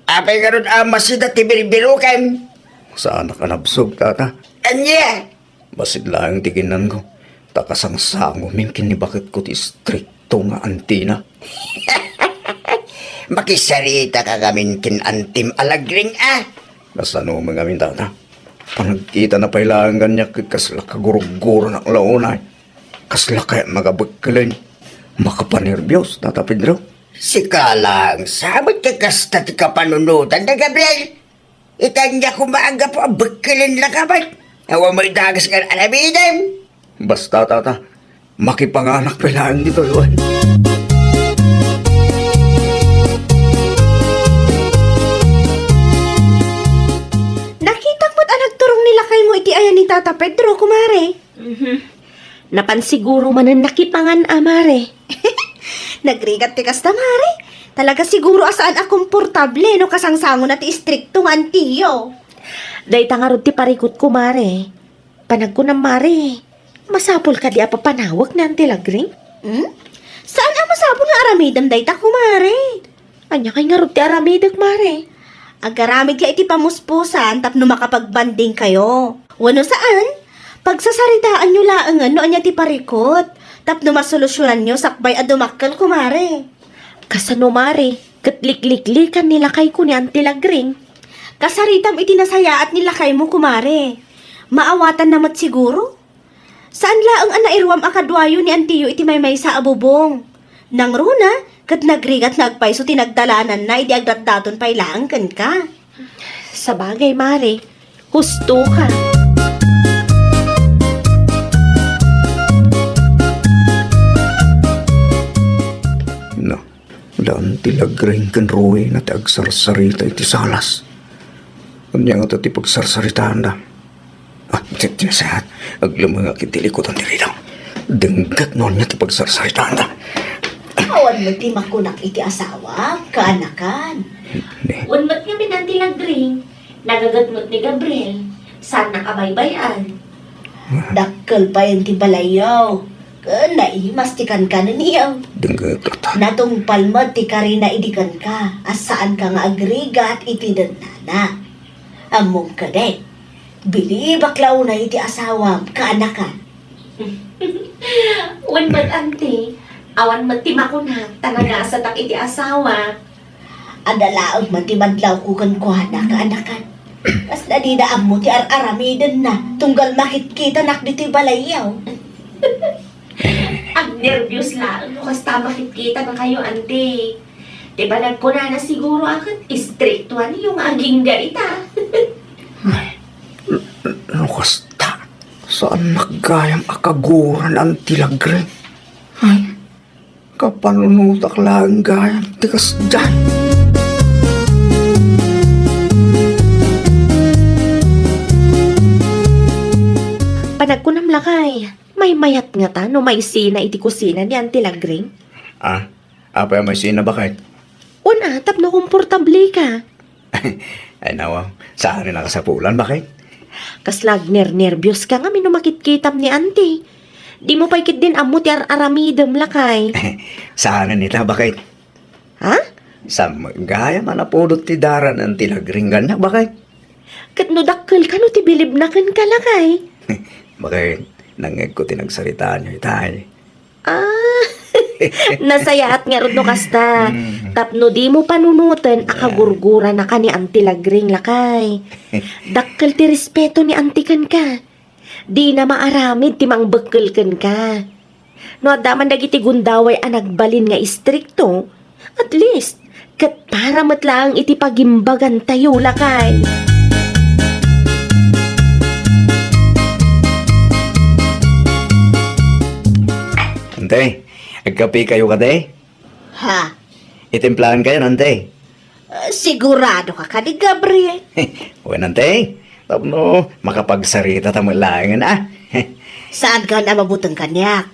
Apay ngarud a masida ti birbirokem? Saanak a nabsog, Tata. Ania? Bassit laeng ti kinnanko, ta kasangsangomin ken ni baketko ti istrikto nga antina. Makisarita ka ngamin ken antim a Lagring, a? Kasano met ngamin, Tata? Panagkitana pay laeng kaniak ket kasla kagurugguronak la unay. Kasla kayatna a bekkelen. Makapanerbios, Tata Pedro. Sika laeng sa met ket kasta ti kapanunotanda, Gabriel. Ita ania koma a gapu a bekkelen la ka met? Awan met dagus nga aramidem. Basta, Tata, makipanganak pay laeng ditoy, wen. Nakitak met a nagturong ni lakaymo iti ayan ni Tata Pedro, kumare. Mhm. Napan siguro manen nakipangan a, mare. Nagrigat ti kasta, mare. Talaga siguro a saan a komportable no kasangsangona ti istrikto nga antiyo. Dayta ngarud ti parikutko, mare. Panagkunam, mare, masapul kadi a papanawek ni Auntie Lagring? Hmm? Saan a masapul nga aramidem dayta, kumare? Ania kay ngarud ti aramidek, mare? Agaramidka iti pamuspusan tapno makapagbandingkayo. Wenno saan, pagsasaritaanyo laengen no ania ti parikut tapno masolusyonanyo sakbay a dumakkel, kumare. Kasano, mare, ket likliklikan ni lakayko ni Auntie Lagring? Kasaritam iti nasayaat ni lakaymo, kumare. Maawatanna met siguro? Saan laeng a nairuam a kaduayo ni antiyo iti maymaysa a bubong. Nangruna, ket nagrigat nga agpayso ti nagdalananna idi agdatdaton pay laeng kenka. Sabagay, mare, husto ka. No, daan ti Lagring ken Ruy na ti agsarsarita iti salas. Ania ngata ti pagsarsaritaanda? Ah, ti, ti nasayaat. Aglemengak iti likudan ti ridang. Dengngek no ania ti pagsarsaritaanda. Awan met ti makunak iti asawam, kaanakan. Ni? Wen met ngamin, Auntie Lagring, nagaget met ni Gabriel, saannak a baybay-an. Dakkel payen ti balayyo. Ken naimas ti kankanenyo. Dengngek latta. Natungpal met ti karina idi kenka, a saanka nga agrigat iti dennana. Ammom kadi, bilibak la unay iti asawam, kaanakan. Wen met, Auntie, awan met ti makunak ta nagasatak iti asawak. Adda laeng met ti madlawko kenkuana, kaanakan. Kasla dida ammo ti ar-aramidenna, tunggal makitkitanak ditoy balayyo. Agnerbios laeng no kasta makitkitanakayo, Auntie. Ti panagkunana siguro a ket istriktoanyo nga agingga ita. Ay, n-, n-, no Saannak gayam a kagura ni Auntie Lagring. Ay, kapanunotak laeng gayam ti kasdiay. Panagkunam, lakay, maymayat ngata no maisina iti kusina ni Auntie Lagring? Ah, apay a maisina, baket? Una, tapno komportable ka. Ay, nawa, saan a nakasapulan, baket? Kasla agnernerbios ka ngamin no makitkitam ni Auntie. Dimo pay ketdin ammo ti ar-aramidem, lakay. Saan ita, baket? Ha? Saan gayam a napudot ti dara ni Auntie Lagring kaniak, baket? Ket no dakkel kano ti bilibna kenka, lakay? Baket, nangngegko ti nagsaritaanyo itay. Ah, nasayaat ngarud no kasta. Mm. Tapno dimo panunoten a kagurgurana ka ni Auntie Lagring, lakay. Dakkel ti respeto ni Auntie kenka. Dina maaramid ti mangbekkel kenka. No adda man dagiti gundaway a nagbalin nga istrikto, at least, ket para met laeng iti pagimbagantayo, lakay. Ante, agkapekayo kadi? Ha? Itimplaankayon, ante. Ah, sigurado ka kadi, Gabriel? Wen, ante. Tapno makapagsarita ta met laengen, a. Saankan a mabuteng kaniak.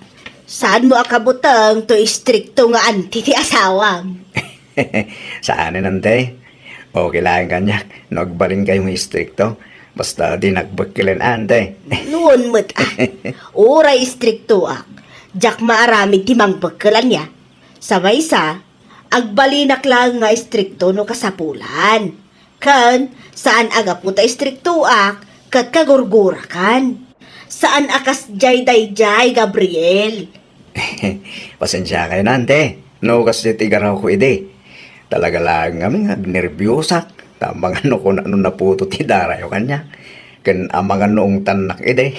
Saanmo a kabuteng toy istrikto nga auntie ti asawam. Saanen, ante. Okay laeng kaniak no agbalinkayo nga istrikto. Basta dinak bekkelen, ante. Nuon met, a. Uray istriktoak, diak maaramid ti mangbekkel ania. Sa maysa, agbalinak laeng nga istrikto no kasapulan. Ken saan a gapu ta istriktoak ket kagurgurakan. Saan a kasdiay daydiay, Gabriel. Pasensiakayon, ante, no kasdiay ti garawko idi. Talaga laeng ngamin nga agnerbiosakta amangan no kuna no naputo ti darayo kaniak. Ken amangan no ungtannak idi.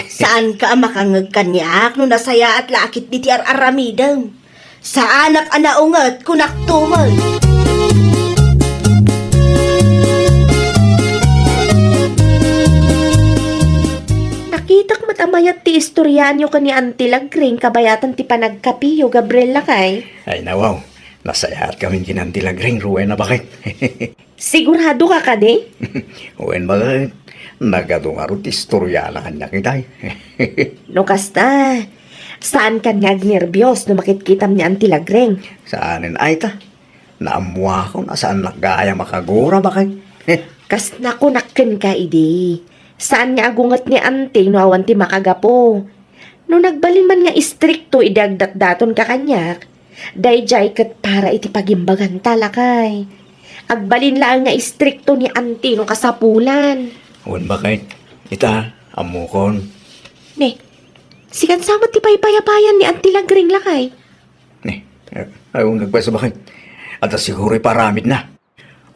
Saanka a makangngeg kaniak no nasayaat la a ketdi ti ar-aramidem. Saanak a naunget, kunakto met. Nakitak met a mayat ti istoriaanyo ken ni Auntie Lagring kabayatan ti panagkapiyo, Gabriel, lakay. Ay, nawaw. Nasayaat kami ken ni Auntie Lagring, ruwena, baket. Sigurado ka kadi? Wen, baket. Nagadu ngarud ti istoriana kaniak itay. No kasta, saankan nga agnerbios no makitkitam ni Auntie Lagring? Saanen ay ta. Naammoakon a saannak gayam a kagura, baket. Kas nakunak kenka idi, saan nga agunget ni Auntie no awan ti makagapu. No nagbalin man nga istrikto idi agdatdatonka kaniak, daydiay ket para iti pagimbaganta, lakay. Agbalin laeng nga istrikto ni Auntie no kasapulan. Wen, baket. Ita, ammokon. Ne, sikan sa met ti paypayapayan ni Auntie Lagring, lakay. Ne, eh, ay, wen, nagpayso, baket. Adda siguro iparamidna.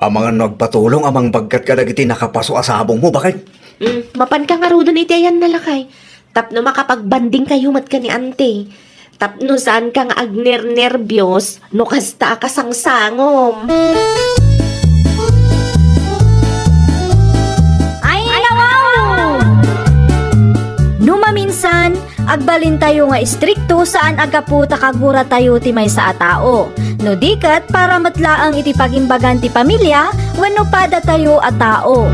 Amangan no agpatulong a mangbagkat kadagiti nakapaso a sabongmo, baket. Mm, mapanka ngaruden iti ayanna, lakay. Tapno makapagbandingkayo met ken ni Auntie. Tapno saanka nga agnernerbios no kasta a kasangsangom. Ay, nawaw! No maminsan, agbalintayo nga istrikto saan a gapu ta kaguratayo ti maysa a tao. No di ket, para met laeng iti pagimbagan ti pamilya wenno padatayo a tao.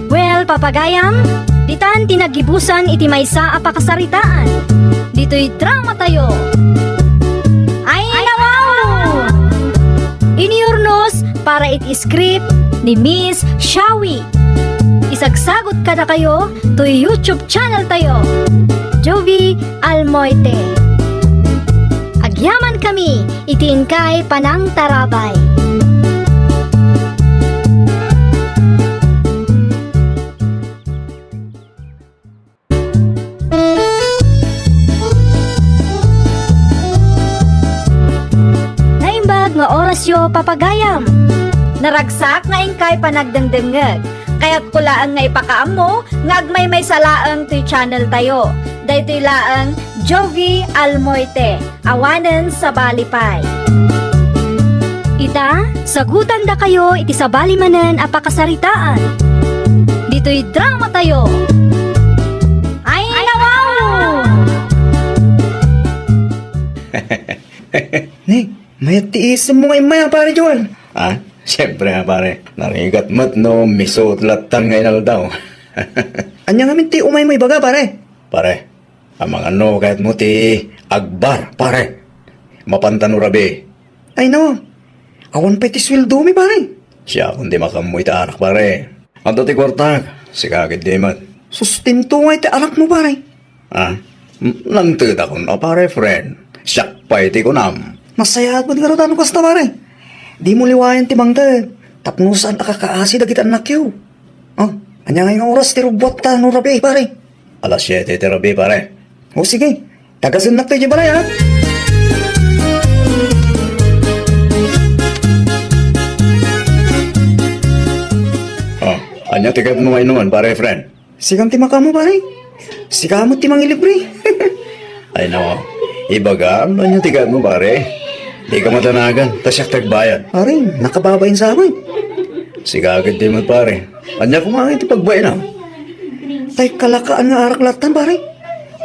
Well, papagayam, ditan ti naggibusan iti maysa a pakasaritaan. Ditoy dramatayo. Ay, nawaw! Iniurnos para iti script ni Miss Shawi. Isagsagot kadakayo toy YouTube channel tayo, Jovi Almoite. Agyaman kami iti inkay panangtarabay. Naimbag nga orasyo, papagayam. Naragsak nga inkay panagdengdengngeg. Kayatko laeng nga ipakaammo nga agmaymaysa laeng toy channel tayo. Daytoy laeng Jovi Almoite, awanen sabali pay. Ita, sagutandakayo iti sabali manen a pakasaritaan. Ditoy Toy drama tayo. Ay, nawaw! Ni, mayat ti isemmo nga immay, pare Joel. Ah, siyempre nga, pare. Narigat met no misuot lattan nga inaldaw. Ania ngamin ti umaymo ibaga, pare? Pare, amangan kayatmo ti agbar, pare. Mapanta no rabii. Ay, no. Awan pay ti sueldomi, pare. Siakon ti makaammo ita anak, pare. Adda ti kuartak, sika ketdi met. Sustento nga iti anakmo, pare. Ah, m-, nangtedak no, pare, friend. Siak pay ti kunam. Nasayaat met ngarud no kasta, pare. Dimo liwayan ti mangted. Tapno saan a kakaasi dagiti annakyo. Oh, ania ngay nga oras ti rugbuatta no rabii, pare? Alas siete ti rabii, pare. O sige, tagasennak tayo di balay, ha? Oh, ania ti kayatmo nga inuman, pare, friend? Sika ti makaammo, pare. Sika met ti mangilibre. Ay, no. Ibagam, ania ti kayatmo, pare? Dika madanagan, ta siak ti agbayad. Pare, nakababain sa amin. Sika ketdi met, pare. Ania koma ti pagbainam? Tay kalakaan nga arak lattan, pare.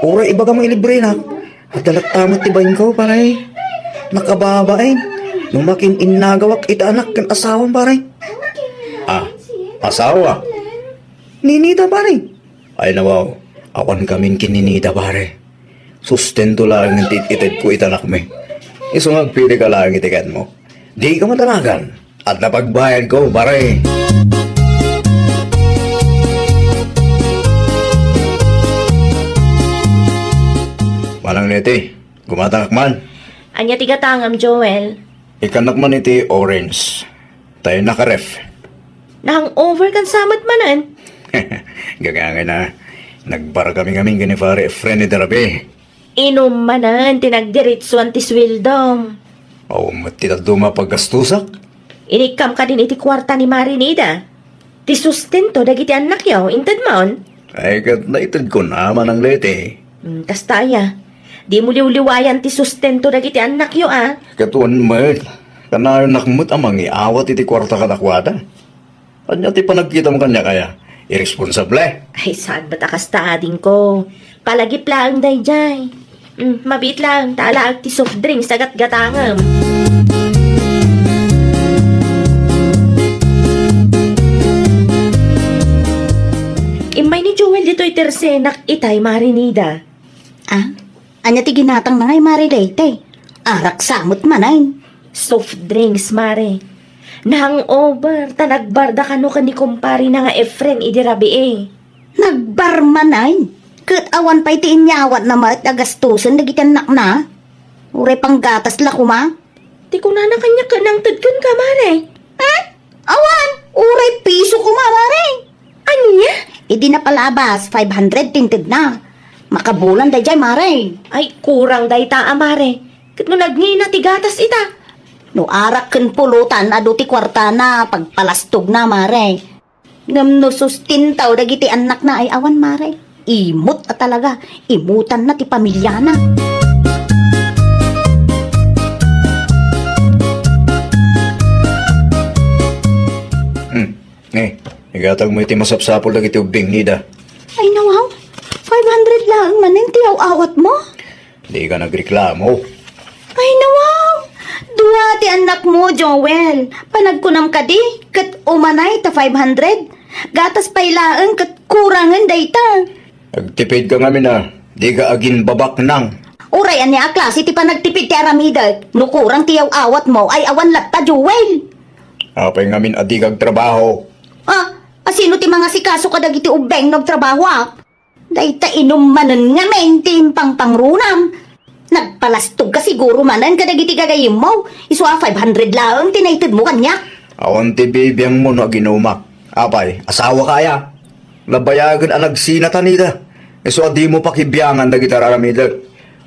Uray ibagam nga ilibrenak. Adda latta met ti bainko, pare. Nakababain. No makin-innagawak iti anak ken asawam, pare. Ah, asawa? Ninita, pare. Ay, nawaw. Awan kamin ken ninita, pare. Sustento laeng ti it-itedko iti anakmi. Isu nga agpilika laeng iti kayatmo. Dika madanagan. Adda pagbayadko, pare. Manang Leti, gumatangak man. Ania ti gatangam, Joel? Ikkannak man iti orange. Tay nakaref. Nahangover kan samet manen? Gagangay na. Nagbar kami ngamin ken ni Pare Efren iti rabii. Inum manen ti nagdiritsuan ti sueldom. Awan met ti dadduma a paggastusak. Inikkam kadin iti kuarta ni Marinida. Ti sustento dagiti annakyo, intedmon? Ay, ket naitedko na, Manang Leti. Hmm, kasta aya. Dimo liwliwayan ti sustento dagiti annakyo, a? Ket wen met, kanayonak met a mangiawat iti kuarta kadakuada. Ania ti panagkitam kaniak aya? Iresponsable? Ay, saan met a kasta, adingko? Palagip laeng daydiay. Mm, mabiit laeng ta alaek ti soft drinks a gatgatangem. Immay ni Joel ditoy tersenak itay, Marinida. Ah? Ania ti ginatangna ngay, Mare Leyte? Arak sa met manen. Soft drinks, Mare. Nahangover ta nagbarda kano ken ni kumparena nga Efren idi rabii. Nagbar manen? Ket awan pay ti inyawatna met a gastusen dagiti annakna? Uray panggatas la koma? Ti kunana kaniak ket nangted kenka, Mare. Hmm? Awan, uray piso koma, Mare. Ania? Idi napalabas, five hundred ti intedna. Makabulan daydiay, Mare. Ay, kurang dayta a, Mare. Ket no nagngina ti gatas ita? No arak ken pulutan, adu ti kuartana, pagpalastogna, Mare. Ngem no sustentaw dagiti annakna ay awan, Mare. Imot a talaga, imutanna ti pamiliana. Hmm. Eh, igatagmo iti masapsapul dagiti ubbing, Nida. Ay, nawaw. Five hundred laeng manen ti aw-awatmo? Dika nagreklamo. Ay, nawaw! Dua ti annakmo, Joel. Panagkunam kadi, ket umanay ta five hundred. Gatas pay laeng ket kurangen dayta. Agtipidka ngamin a, dika aginbabaknang. Uray ania a klase ti panagtipid ti aramidek? No kurang ti yaw-awatmo ay awan latta, Joel. Apay ngamin a dika agtrabaho? Ah, a sino ti mangasikaso kadagiti ubbeng no agtrabahoak? Dayta inum manen ngamin ti impangpangrunam. Nagpalastogka siguro manen kadagiti gagayyemmo. Isu a five hundred laeng ti naitedmo kaniak. Awan ti bibiangmo no aginumak. Apay, asawaka aya? Nabayagen a nagsinatan ida. Isu a dimo pakibiangan dagiti ar-aramidek.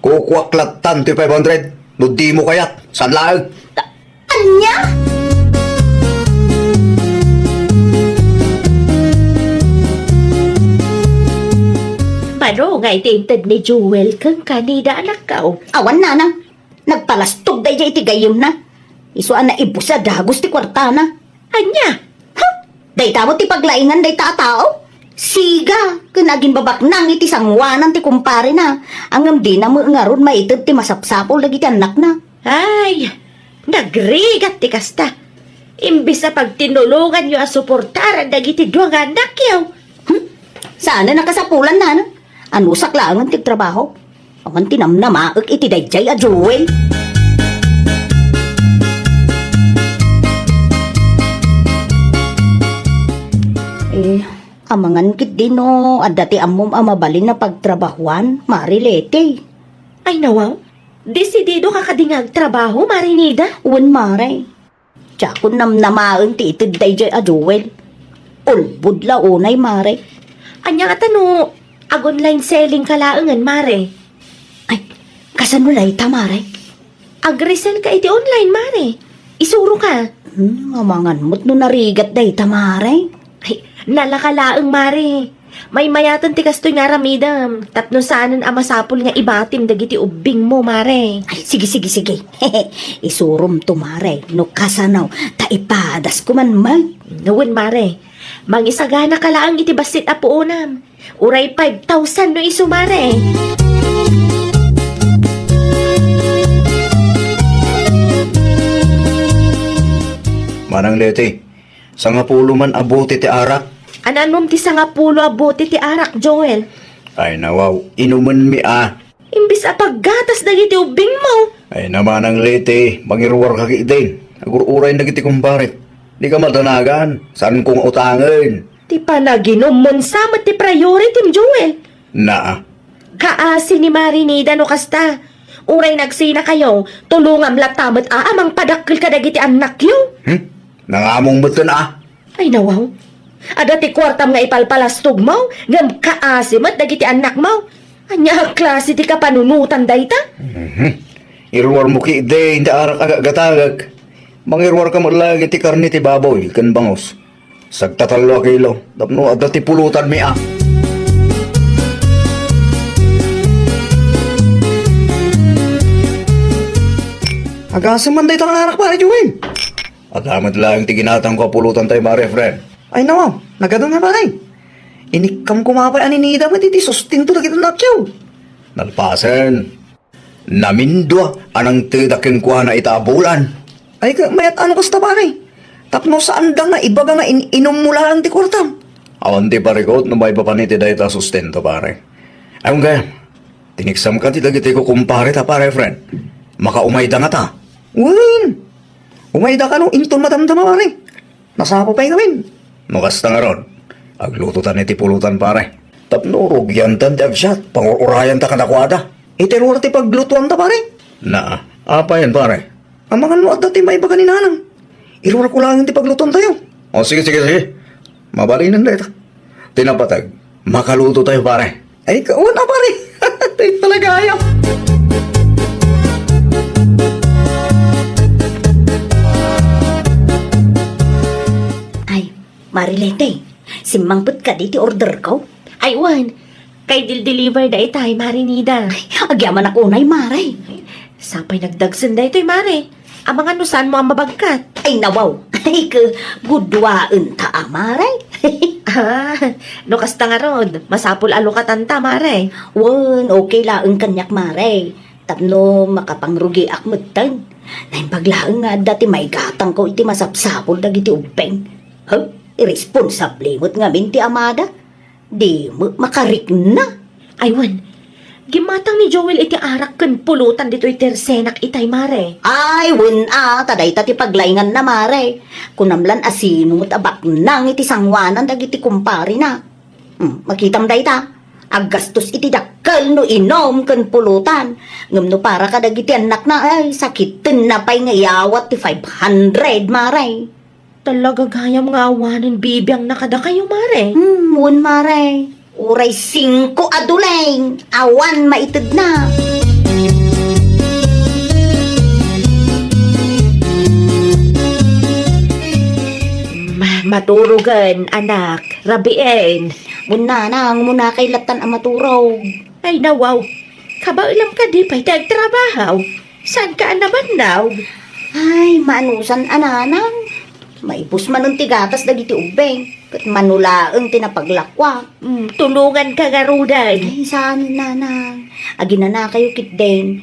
Kukuak lattan ti five hundred. No dimo kayat, saan laeng? Ania? Mano nga iti inted ni Joel kenka, Nida, anakko? Awan, nanang. Nagpalastog daydiay iti gayyemna. Isu a naibus a dagus ti kuartana. Ania? Ha? Dayta met ti paglaingan dayta a tao? Siga, ken agimbabaknang iti sangoanan ti kumparena. Ngem dina met ngarud maited ti masapsapul dagiti annakna. Ay, nagrigat ti kasta. Imbes a pagtinulonganyo a suportaran dagiti dua nga annakyo. Hmm? Saan a nakasapulan, nana? Anusak laengen ti trabaho? Awan ti namnamaek iti daydiay a Joel. Eh, amangan ketdi no adda ti ammom a mabalin a pagtrabahoan, Mare Leti. Ay, nawaw. Desidido ka kadi nga agtrabaho, Mare Nida? Wen, Mare. Diakon namnamaen ti ited daydiay a Joel. Ulbod la unay, Mare. Ania ngata no ag-online selling ka laengen, Mare? Ay, kasano dayta, Mare? Ag-resell ka iti online, Mare. Isuro ka. Hmm, amangan met no narigat dayta, Mare. Ay, nalaka laeng, Mare. Maymayaten ti kastoy nga aramidem, tapno saanen a masapul nga ibatim dagiti ubbingmo, Mare. Ay, sige, sige, sige. Isuromto, Mare, no kasano, ta ipadasko man met. Wen, Mare. Mangisagana ka laeng iti bassit a puonam. Uray five thousand no isu, Mare. Manang Leti, sangapulo man a bote ti arak. Ananom ti sangapulo a bote ti arak, Joel? Ay, nawaw, inumenmi a. Imbes a paggatas dagiti ubbingmo. Ay, Manang Leti, mangiruarka ketdin. Agur-uray dagiti kumparek. Dika madanagan, saanko nga utangen. Ti panaginumon sa met ti priority, Joel. Naa. Kaasi ni Mare Nida no kasta. Uray nagsinakayo, tulongam latta met a mangpadakkel kadagiti annakyo. Hmm? Nangamong metten a. Ay, nawaw. Adda ti kuartam nga ipalpalastogmo, ngem kaasi met dagiti annakmo. Ania a klase ti kapanunotan dayta? Mhm. Iruarmo ketdin ti arak a gatgatagek. Mangiruarka met laeng iti karne ti baboy ken bangus. Sagtatallo a kilo, tapno adda ti pulutanmi a. Agasem man dayta nga arak, Pare Joel. Adda met laeng ti ginatangko a pulutan tayo, Mare Efren. Ay, nawaw, nagadu nga, Pare. Inikkam koma pay a ni Nida met iti sustento dagiti annakyo. Nalpasen. Namindua a nangted kenkuana ita a bulan. Ay, ka, mayat ano kasta, pare? Tapno saanda nga ibaga nga in-inummo laeng ti kuartam. Awan ti parikot no maipapan iti dayta a sustento, pare. Awan gayam, tiniksam kadi dagiti kukumpare ta, pare Efren. Makaumayda ngata. Wen, umayda kano inton madamdama, pare. Nasapa pay ngamin. No kasta ngarud, aglutotan iti pulutan, pare. Tapno rugiantan ti agsiat, pangur-urayanta kadakuada. Iti ruar ti paglutoanta, pare. Naa, apayen, pare? Amangan no adda ti maibaga ni Nanang. Iruarko laeng ti paglutoantayo. O, sige, sige, sige. Mabalinen dayta. Ti napateg, makaluto tayo, pare. Ay, kauna, pare. Tayo talaga, ayaw. Ay, Mare Leti, simmangpet kadi ti order ko? Ay, wen. Kay dil-deliver da itay, Mare Nida. Ay, agyamanak unay, Mare. Sapay nagdagsen daytoy, Mare. Amangan no saanmo a mabagkat. Ay, nawaw. Ay, ke, guduaen ta, a, Mare. Ah, no kasta ngarud, masapul a lukatan ta, Mare. Wen, okay laeng kaniak, Mare. Tapno makapangrugiak metten. Naimbag laeng nga adda ti maigatangko iti masapsapul dagiti ubbing. Huh? Iresponsable met ngamin ti amada. Di met makarikna. Ay, wen. Gimmatang ni Joel iti arak ken pulutan ditoy tersenak itay, Mare. Ay, wen a, ta dayta ti paglainganna, Mare. Kunam lan a sino met a baknang iti sangoanan dagiti kumparena. Hmm, makitam dayta. Aggastos iti dakkel no inum ken pulutan. Ngem no para kadagiti annakna, ay, sakitenna pay nga iyawat ti five hundred, Mare. Talaga gayam nga awanen bibiangna kadakayo, Mare. Hmm, wen, Mare. Uray singko a duleng, awan maitedna. Ma-, maturogen, anak. Rabien. Wen, Nanang, umuna kay lattan a maturog. Ay, nawaw. Kabaelam kadi pay ti agtrabaho. Saanka a nabannog? Ay, maanusan a, Nanang. Maibus manen ti gatas dagiti ubbing, ket mano laeng ti napaglakua. Mm, tulonganka ngaruden. Ay, saan, nanang. Aginanakayo ketdin.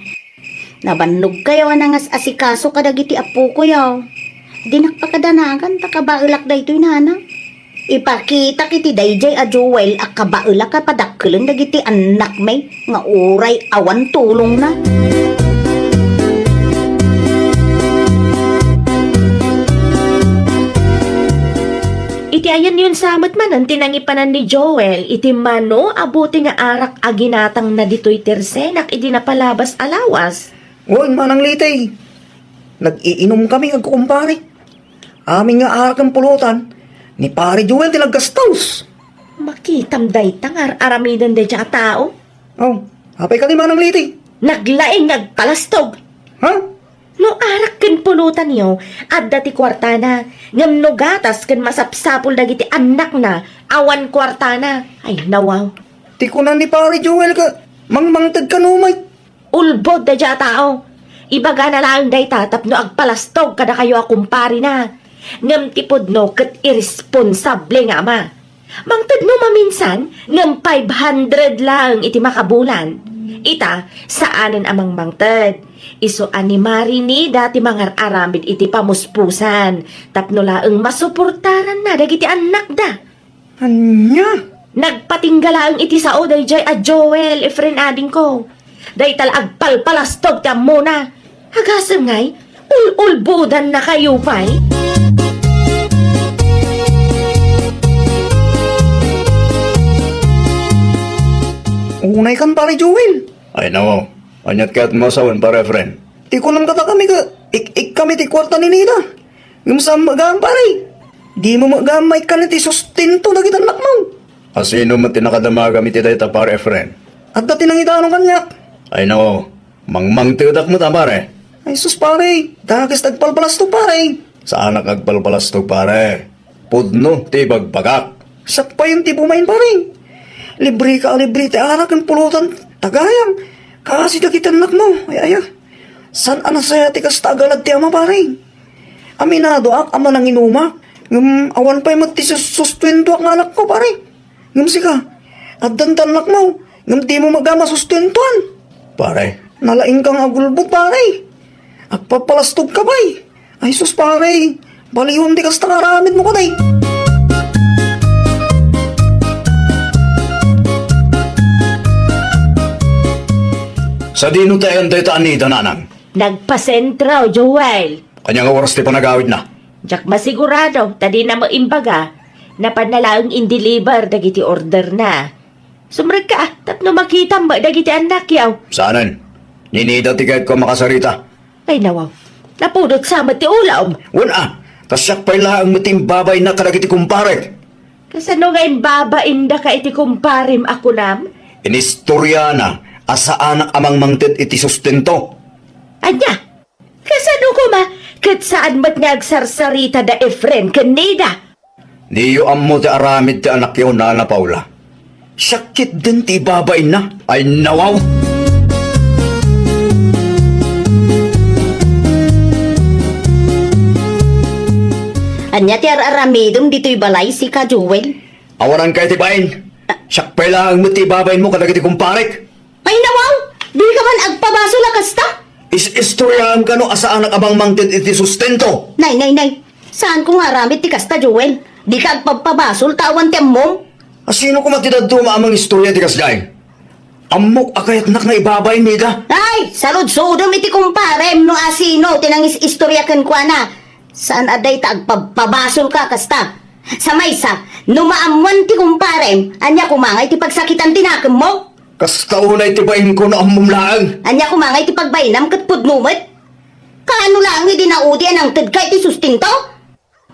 Nabannogkayo a nangas-asikaso kadagiti appokoyo. Dinak pakadanagan ta kabaelak daytoy, nanang. Ipakitak iti daydiay a Joel a kabaelak a padakkelen dagiti annakmi nga uray awan tulongna. Iti ayanyon sa met manen ti nangipanan ni Joel iti mano a bote nga arak a ginatangna ditoy tersenak idi napalabas a lawas. Wen, Manang Liti, nag-iinumkami nga agkukumpare. Amin nga arak ken pulutan, ni Pare Joel ti naggastos. Makitam dayta nga ar-aramiden dayta a tao. Oh, apay kadi, Manang Liti? Naglaing nga agpalastog. Ha? No arak ken pulutanyo, adda ti kuartana, ngem no gatas ken masapsapul dagiti annakna, awan kuartana. Ay, nawaw. Ti kuna ni Pare Joel ket mangmangted kano met. Ulbod dayta a tao. Ibagana laeng dayta tapno agpalastog kadakayo a kumparena. Ngem ti pudno ket iresponsable nga ama. Mangted no maminsan, ngem five hundred laeng iti makabulan. Ita, saanen a mangmangted. Isu a ni Marinida ti mangar-aramid iti pamuspusan, tapno laeng masuportaranna dagiti annakda. Ania? Nagpatingga laeng iti sao daydiay a Joel, Efren adingko. Dayta la agpalpalastog ti ammona. Agasem ngay, ul-ulbodannakayo pay. Unay kan, Pare Joel. Ay, nao. Aniat kayat mo a sawen, Pare Efren? Ti kunam kadakami ket ik-ikkami ti kuarta ni Nida. Ngem saan met gayam, pare. Dimo met gayam maikkan iti sustento dagiti annakmo. A sino met ti nakadamagam iti dayta, Pare Efren? Adda ti nangidanon kaniak. Ay, nao. Mangmangtedak met a, pare. Ay sus, pare. Dakes ti agpalpalastog, pare. Saanak agpalpalastog, pare. Pudno ti ibagbagak. Siak payen ti bumain, pare. Libreka a libre ti arak ken pulutan, ta gayam. Kaasi dagiti annakmo. Ay, aya. Saan a nasayaat ti kasta a galad ti ama, pare. Aminadoak a mananginumak, ngem awan pay met ti sus-, sustentoak nga anakko, pare. Ngem sika, addan ti annakmo, ngem dimo met gayam a sustentoan. Pare. Nalaingka nga agulbod, pare. Agpapalastogka pay. Ay sus, pare. Baliwem ti kasta nga aramidmo kadi. Sadino ti ayan dayta a Nida, nanang? Nagpasentro, Joel. Ania nga oras ti panagawidna? Diak masigurado, ta dina met imbaga. Napanna laeng in-deliver dagiti orderna. Sumrekka, ah, tapno makitam met dagiti annakyo. Saanen? Ni Nida ti kayatko a makasarita. Ay, nawaw. Napudot sa met ti ulom. Wen, ah, ta siak pay laeng met ti imbabainna kadagiti kumparek. Kasano nga imbabaindaka iti kumparem a kunam? Inistoriana a saanak a mangmangted iti sustento. Ania? Kasano koma ket saan met nga agsarsarita da Efren ken Nida? Diyo ammo ti aramid ti anakyo, Nana Paula. Siak ketdin ti ibabainna. Ay, nawaw! Ania ti ar-aramidem ditoy balay, sika, Joel? Awananka iti bain. Siak pay laeng met ti ibabainmo kadagiti kumparek. Ay, nawaw! Dika man agpabasol a kasta? Is-istoriaem kano a saanak a mangmangted iti sustento. Nay, nay, nay. Saanko nga aramid ti kasta, Joel. Dika agpabpabasol ta awan ti ammom. A sino koma ti dadduma a mangistoria ti kasdiay? Ammok a kayatnak nga ibabain, Nida. Ay, saludsodem iti kumparem no asino ti nangis-istoria kenkuana. Saan a dayta agpabpabasolka a kasta. Sa maysa, no maammoan ti kumparem, ania koma ngay ti pagsakitan ti nakemmo? Kasta unay ti bainko no ammom laeng. Ania koma ngay ti pagbainam ket pudno met? Kaano laeng idi naudi a nangtedka iti sustento?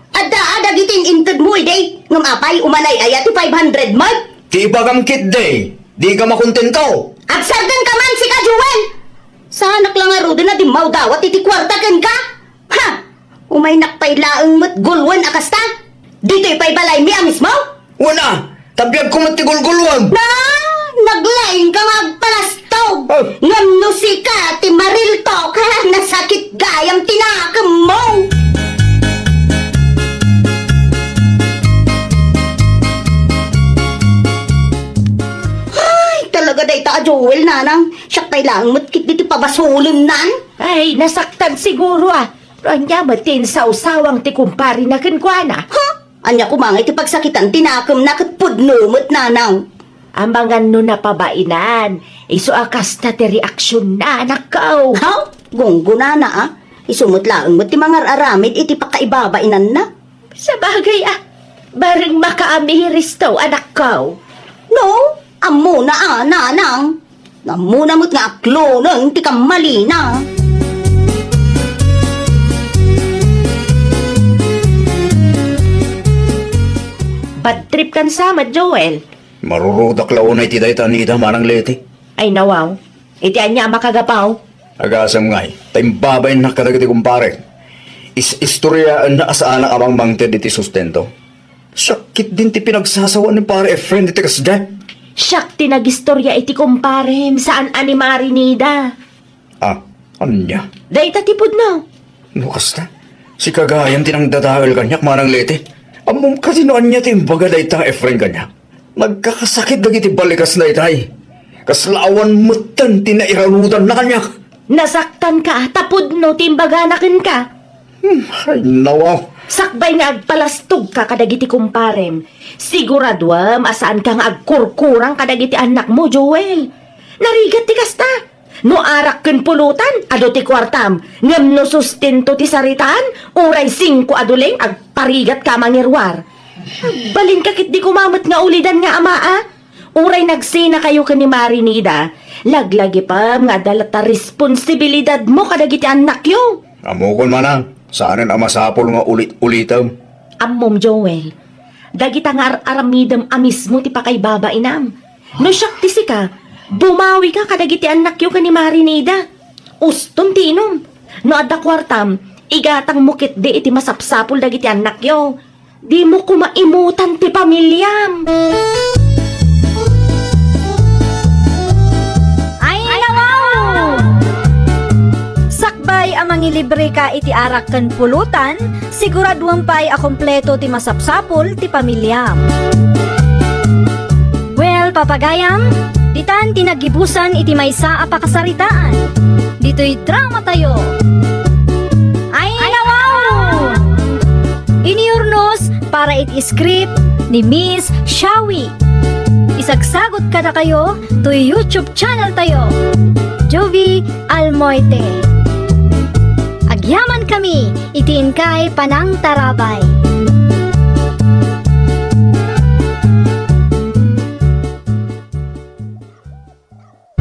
Adda a dagiti in-intedmo idi, ngem apay, umanay aya ti five hundred met? Ti ibagam ketdi, dika makontento. Agsardengka man, sika, Joel! Saanak la ngaruden a dimmawdawat iti kuarta kenka? Ha! Umaynak pay laeng met gulwen a kasta? Ditoy pay balaymi a mismo? Wen a, ta biagko met ti gulgulwem. Na, naglaingka nga agpalastog. Oh. Ngem no sika ti mariltok, ha, nasakit gayam ti nakemmo. Kadayta a Joel, nanang, siak pay laeng met ketdi ti pabasolennan. Ay, nasaktan siguro, a. No ania met ti insawsawang ti kumparena kenkuana? Ha? Ania koma ngay ti pagsakitan ti nakemna ket pudno met, nanang? Amangan no napabainan, isu a kasta ti reaksionna, anakko. Ha? Gunggonana, a. Isu met laeng met ti mangar-aramid iti pakaibabainanna. Sabagay, a. Bareng makaamiris to, anakko. No, ammona, a, nanang. Ammona met nga aklonen ti kammalina. Bad trip kan sa met, Joel. Marurudak la unay ti dayta, Nida, manang Leti. Ay, nawaw. Iti ania a makagapaw? Agasem ngay, ta imbabainnak kadagiti kumpare. Is-istoriaenna a saanak a mangmangted iti sustento. Siak ketdin ti pinagsasawan ni Pare Efren iti kasdiay. Siak ti nagistoria iti kumparem, saan a ni Mari Nida. Ah, ania? Dayta ti pudno. No kasta, sika gayam ti nangdadael kaniak, manang Leti. Ammom kadi no ania ti imbaga dayta nga Efren kaniak? Nagkakasakit dagiti balikas daytay. Kasla awan metten ti nairanudanna kaniak. Nasaktanka ta pudno ti imbagana kenka. Hmm, ay, nawaw. Sakbay nga agpalastogka kadagiti kumparem, siguraduem a saanka nga agkurkurang kadagiti annakmo, Joel. Narigat ti kasta. No arak ken pulutan, adu ti kuartam, ngem no sustento ti saritaan, uray singko a duleng, agparigatka a mangiruar. Agbalinka ketdi koma met nga ulidan nga ama, a. Uray nagsinakayo ken ni Mari Nida, laglagipem nga adda latta responsibilidadmo kadagiti annakyo. Ammokon, manang, saanen a masapul nga ulit-ulitem. Ammom, Joel, dagita nga ar-aramidem a mismo ti pakaibabainam. No siak ti sika, bumawika kadagiti annakyo ken ni Mari Nida. Ustom ti inum. No adda kuartam, igatangmo ketdi iti masapsapul dagiti annakyo. Dimo koma imutan ti pamiliam. Ay, nawaw! Sakbay a mangilibreka iti arak ken pulutan, siguraduem pay a kompleto ti masapsapul ti pamiliam. Well, papagayam, ditan ti naggibusan iti maysa a pakasaritaan. Ditoy drama tayo. Ay, nawaw! Iniurnos para iti script ni Miss Shawi. Isagsagot kadakayo toy YouTube channel tayo, Jovi Almoite. Agyaman kami iti inkay panangtarabay.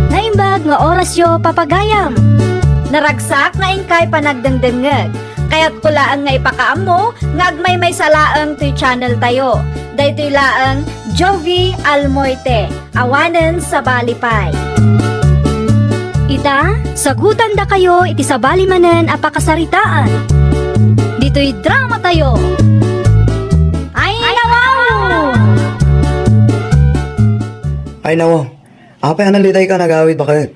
Naimbag nga orasyo, papagayam. Naragsak nga inkay panagdengdengngeg. Kayatko laeng nga ipakaammo nga agmaymaysa laeng toy channel tayo. Daytoy laeng Jovi Almoite, awanen sabali pay. Ita, sagutandakayo iti sabali manen a pakasaritaan. Ditoy drama tayo. Ay, nawaw! Ay, nawaw. Apay a nalitayka, nagawid, baket?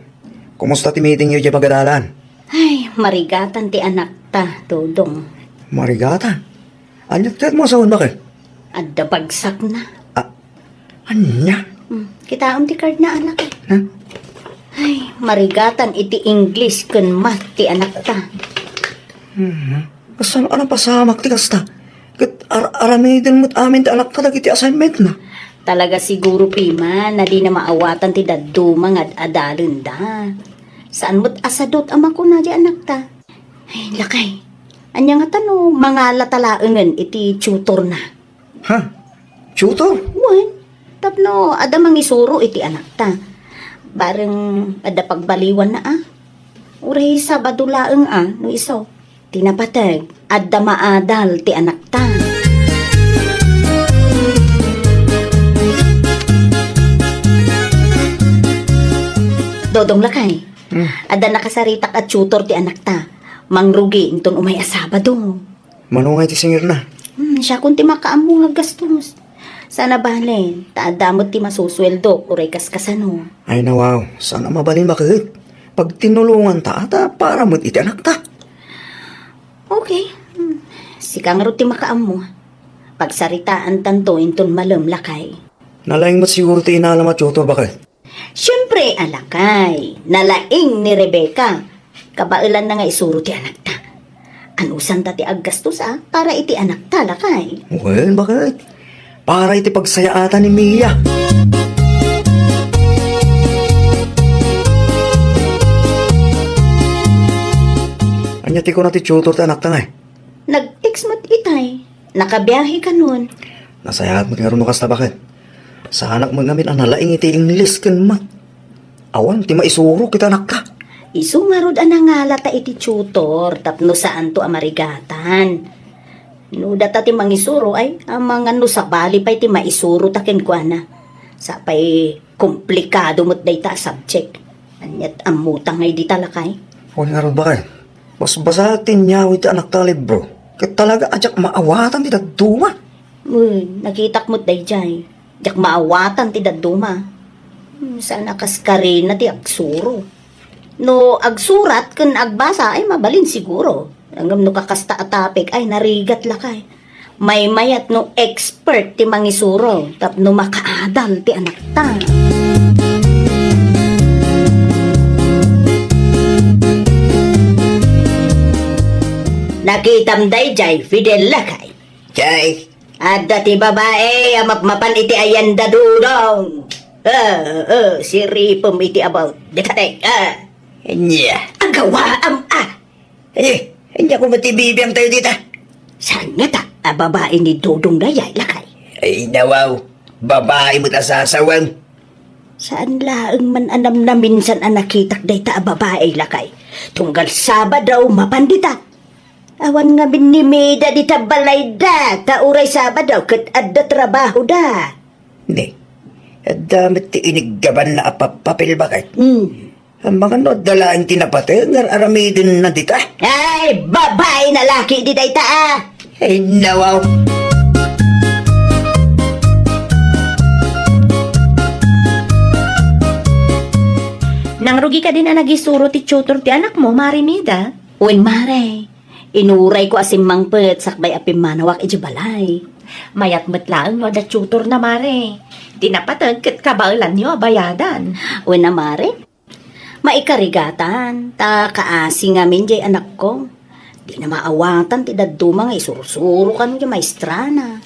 Kumusta ti meetingyo idiay pagadalan? Ay, marigatan ti anakta, Dodong. Marigatan? Ania ti kayatmo a sawen, baket? Adda bagsakna. Ah, ania? Hmm, kitaem ti cardna, anak, eh. Ha? Ay, marigatan iti English ken math ti anakta. Hmm. Kasano a napasamak ti kasta? Ket ar-, aramiden met amin ti anakta dagiti assignmentna. Talaga siguro, Pima, a dina maawatan ti dadduma nga ad-adalenda. Saan met a sadut a makuna diay anakta. Ay, lakay. Ania ngata no mangalata laengen iti tutorna? Ha? Tutor? Wen, tapno adda mangisuro iti anakta. Bareng adda pagbaliwanna, a. Uray Sabado laeng, a, no isu. Ti napateg, adda maadal ti anakta. Dodong, lakay. Hmm. Adda nakasaritak a tutor ti anakta. Mangrugi inton umay a Sabado. Mano ngay ti singirna? Hmm, siakon ti makaammo nga aggastos. Saan a bale, ta adda met ti masusueldo, uray kaskasano. Ay, nawaw, saan a mabalin, baket? Pagtinulonganta, ta para met iti anakta. Okay. Hmm. Sika ngarud ti makaammo. Pagsaritaantanto inton malem, lakay. Nalaing met siguro ti inalam a tutor, baket. Siempre, a lakay, nalaing ni Rebecca. Kabaelanna nga isuro ti anakta. Anusanta ti aggastos a para iti anakta, lakay? Wen, baket? Para iti pagsayaatan ni Mia. Ania ti kuna ti tutor ti anakta, ngay? Nag-text met itay. Nakabiahe kanon. Nasayaat met ngarud no kasta, baket. Saanak met ngamin a nalaing iti English ken math. Awan ti maisuro iti anakta. Isu ngarud a nangalata iti tutor tapno saanto a marigatan. No data ti mangisuro ay, amangan no sabali pay ti maisurota kenkuana. Sapay komplikado met dayta a subject. Ania't ammota ngay dita, lakay? Wen ngarud, baket. Basbasaek ti inyawid ti anakta a libro. Ket talaga a diak maawatan ti dadduma. Uy, nakitak met daydiay. Diak maawatan ti dadduma. Hmm, saan a kaskarina ti agsuro. No agsurat ken agbasa ay mabalin siguro. Ngem no kakasta a topic ay narigat, lakay. Maymayat no expert ti mangisuro tapno makaadal ti anakta. Nakitam daydiay, Fidel, lakay? Jay, adda ti babai a mapmapan iti ayanda, Dodong. Ah, ah, siripem iti about. Dikatay, ah. Anya? Agawaam, ah. Eh, anya ko matibibiang tayo dita? Saan nga ta? A babai ni Dodong dayay, lakay? Ay, nawaw. Babai met a sasawang. Saan laeng man a namnaminsan a nakitak dayta a babai, lakay? Tunggal Sabado, mapan dita. Awan ngamin ni Mida dita balayda, ta uray Sabado ket adda trabahoda. Ni, adda met ti iniggabanna a pappapil, baket. Hmm. Amangan no adda laeng ti napateg nga ar-aramidenna dita. Ay, babai na laki di dayta, ah! Ay, nawaw. Nangrugi kadin a nagisuro ti tutor ti anakmo, Mare Mida? Wen, Mare. Inurayko a simmangpet sakbay a pimmanawak idiay balay. Mayat met laeng no adda tutorna, Mare. Ti napateg ket kabaelanyo a bayadan. Wen a, Mare. Maikarigatan, ta kaasi ngamin diay anakko. Dina maawatan ti dadduma nga isursuro kano diay maestrana.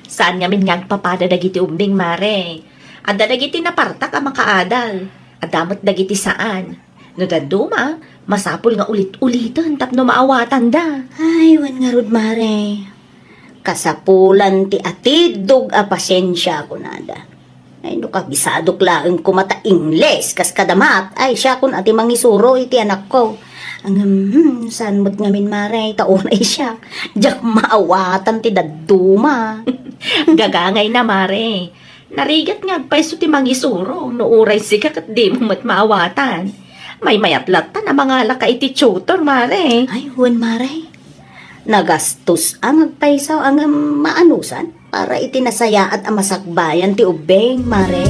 Saan ngamin nga agpapada dagiti ubbing, Mare. Adda dagiti napartak a makaadal. Adda met dagiti saan. No dadduma, masapul nga ulit-uliten tapno maawatanda. Ay, wen ngarud, Mare. Kasapulan ti atiddog a pasiensia, kunada. Ay, no kabisadok laeng koma ta Ingles, kas kada math, ay, siakon a ti mangisuro iti anakko. Ngem, hmm, saan met ngamin, Mare, ta unay siak. Diak maawatan ti dadduma. Gagangayna, Mare. Narigat nga agpayso ti mangisuro, no uray sika ket dimo met maawatan. Maymayat latta a mangalaka iti tutor, Mare. Ay, wen, Mare. Nagastos a nga agpayso a ngem maanusan para iti nasayaat a masakbayan ti ubbing, Mare.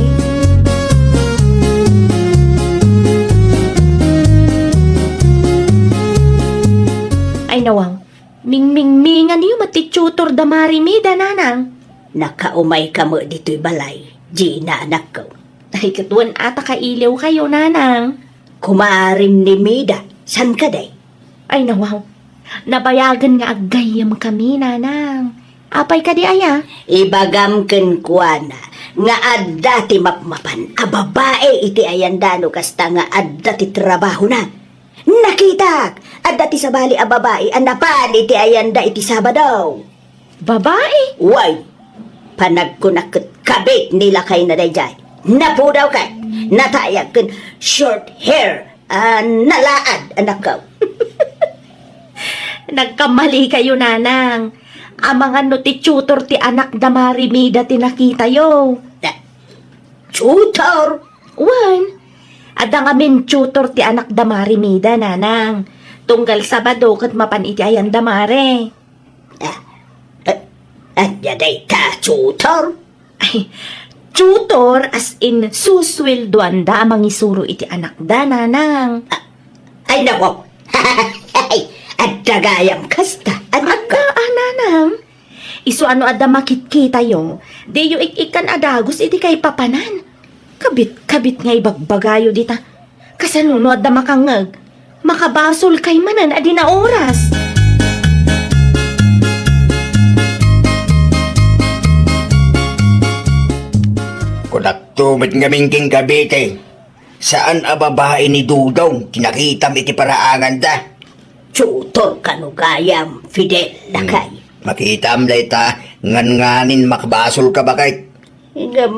Ay, nawaw. Mingmingminganyo met ti tutor da Mare Mida, nanang. Nakaumayka met ditoy balay, Gina, anakko. Ay, ket wen a ta kailiwkayo, nanang. Kumarim ni Mida, saan kadi? Ay, nawaw. Nabayagen nga aggayyemkami, nanang. Apay kadi aya? Ibagam kenkuana nga adda ti mapmapan a babai iti ayanda no kasta nga adda ti trabahona. Nakitak! Adda ti sabali a babai a napan iti ayanda iti Sabado. Babai? Way! Panagkunak ket kabit ni lakayna daydiay. Napudaw ket natayag ken short hair a nalaad, anakko. Nagkamali kayo, nanang. Amangan no ti tutor ti anak da Mare Mida ti nakitayo. Ah, tutor? Wen, adda ngamin tutor ti anak da Mare Mida, nanang. Tunggal Sabado ket mapan iti ayan da Mare. Ah, ah, ania dayta, tutor? Ay, tutor as in susueldoan da a mangisuro iti anak da, nanang. Ah, ay, nako. Ay, adda gayam kasta, anakko. Adda, ah, nanang. Isu a no adda makitkitayo, diyo ik-ikkan a dagus iti kaipapanan. Kabit-kabit nga ibagbagayo dita. Kasano no adda makangngeg? Makabasolkay manen a di naoras. Kunakto met ngamin ken Cavite, saan a babai ni Dudong ti nakitam iti paraanganda. Tutor kano gayam, Fidel, lakay. Hmm. Makitam dayta, ngan nganin makabasolka, baket. Ngem,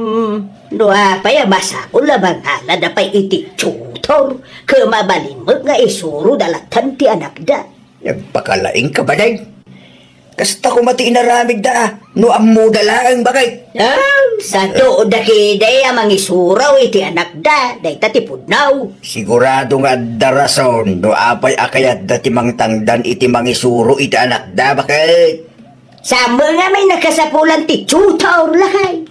no apay a masapul a mangalada pay iti tutor, ket mabalin met nga isuroda latta ti anakda. Nagpakalaingka, baket. Kasta koma ti inaramidda, no ammoda laeng, baket. Ah, saanto dagiti a mangisuro iti anakda, dayta ti pudno. Sigurado nga adda rason no apay a kayatda ti mangtangdan iti mangisuro iti anakda, baket. Saan met ngamin a kasapulan ti tutor, lakay.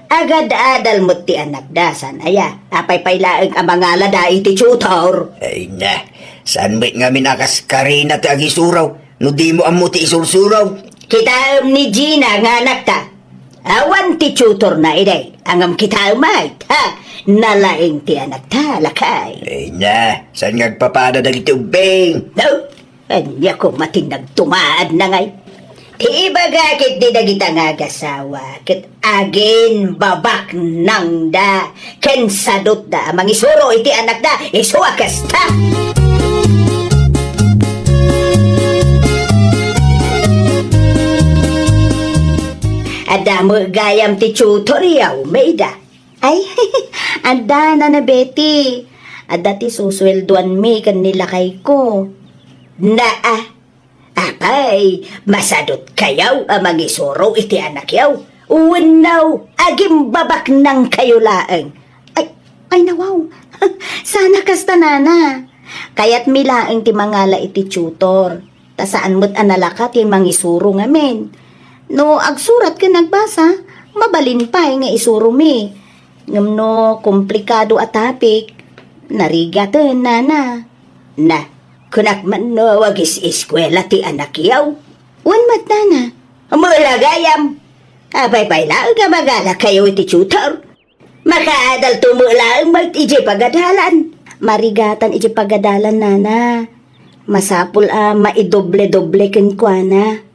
Agad-adal met ti anakda, saan aya? Apay pay laeng a mangalada iti tutor? Ay na, saan met ngamin a kaskarina ti agisuro, no dimo ammo ti isursuro? Kitaem ni Gina nga anakta. Awan ti tutorna idi, ngem kitaem met, ha? Nalaing ti anakta, lakay. Ay na, saan nga agpapada dagiti ubbing? No? Ania koma ti nagtumaadna ngay? Ti ibaga ketdi dagita nga agasawa, ket aginbabaknangda ken sadutda a mangisuro iti anakda, isu a kasta. Adda met gayam ti tutor, yaw, Mayda. Ay, adda, Nana Betty. Adda ti susueldoanmi ken ni lakayko. Naa, apay, masadutkayo a mangisuro iti anakyo? Wenno, agimbabaknangkayo laeng? Ay, ay, nawaw. Saan a kasta, Nana. Kayatmi laeng ti mangala iti tutor. Ta saan met a nalaka ti mangisuro ngamin. No agsurat ken agbasa, mabalin pay nga isuromi. Ngem no komplikado a topic, narigaten, Nana. Na, kunak man no agis-eskuela ti anakyo? Wen met, Nana. Mula gayam. Apay pay laeng a mangalakayo iti tutor? Makaadalto met laeng met idiay pagadalan. Marigatan idiay pagadalan, Nana. Masapul a maidoble-doble kenkuana.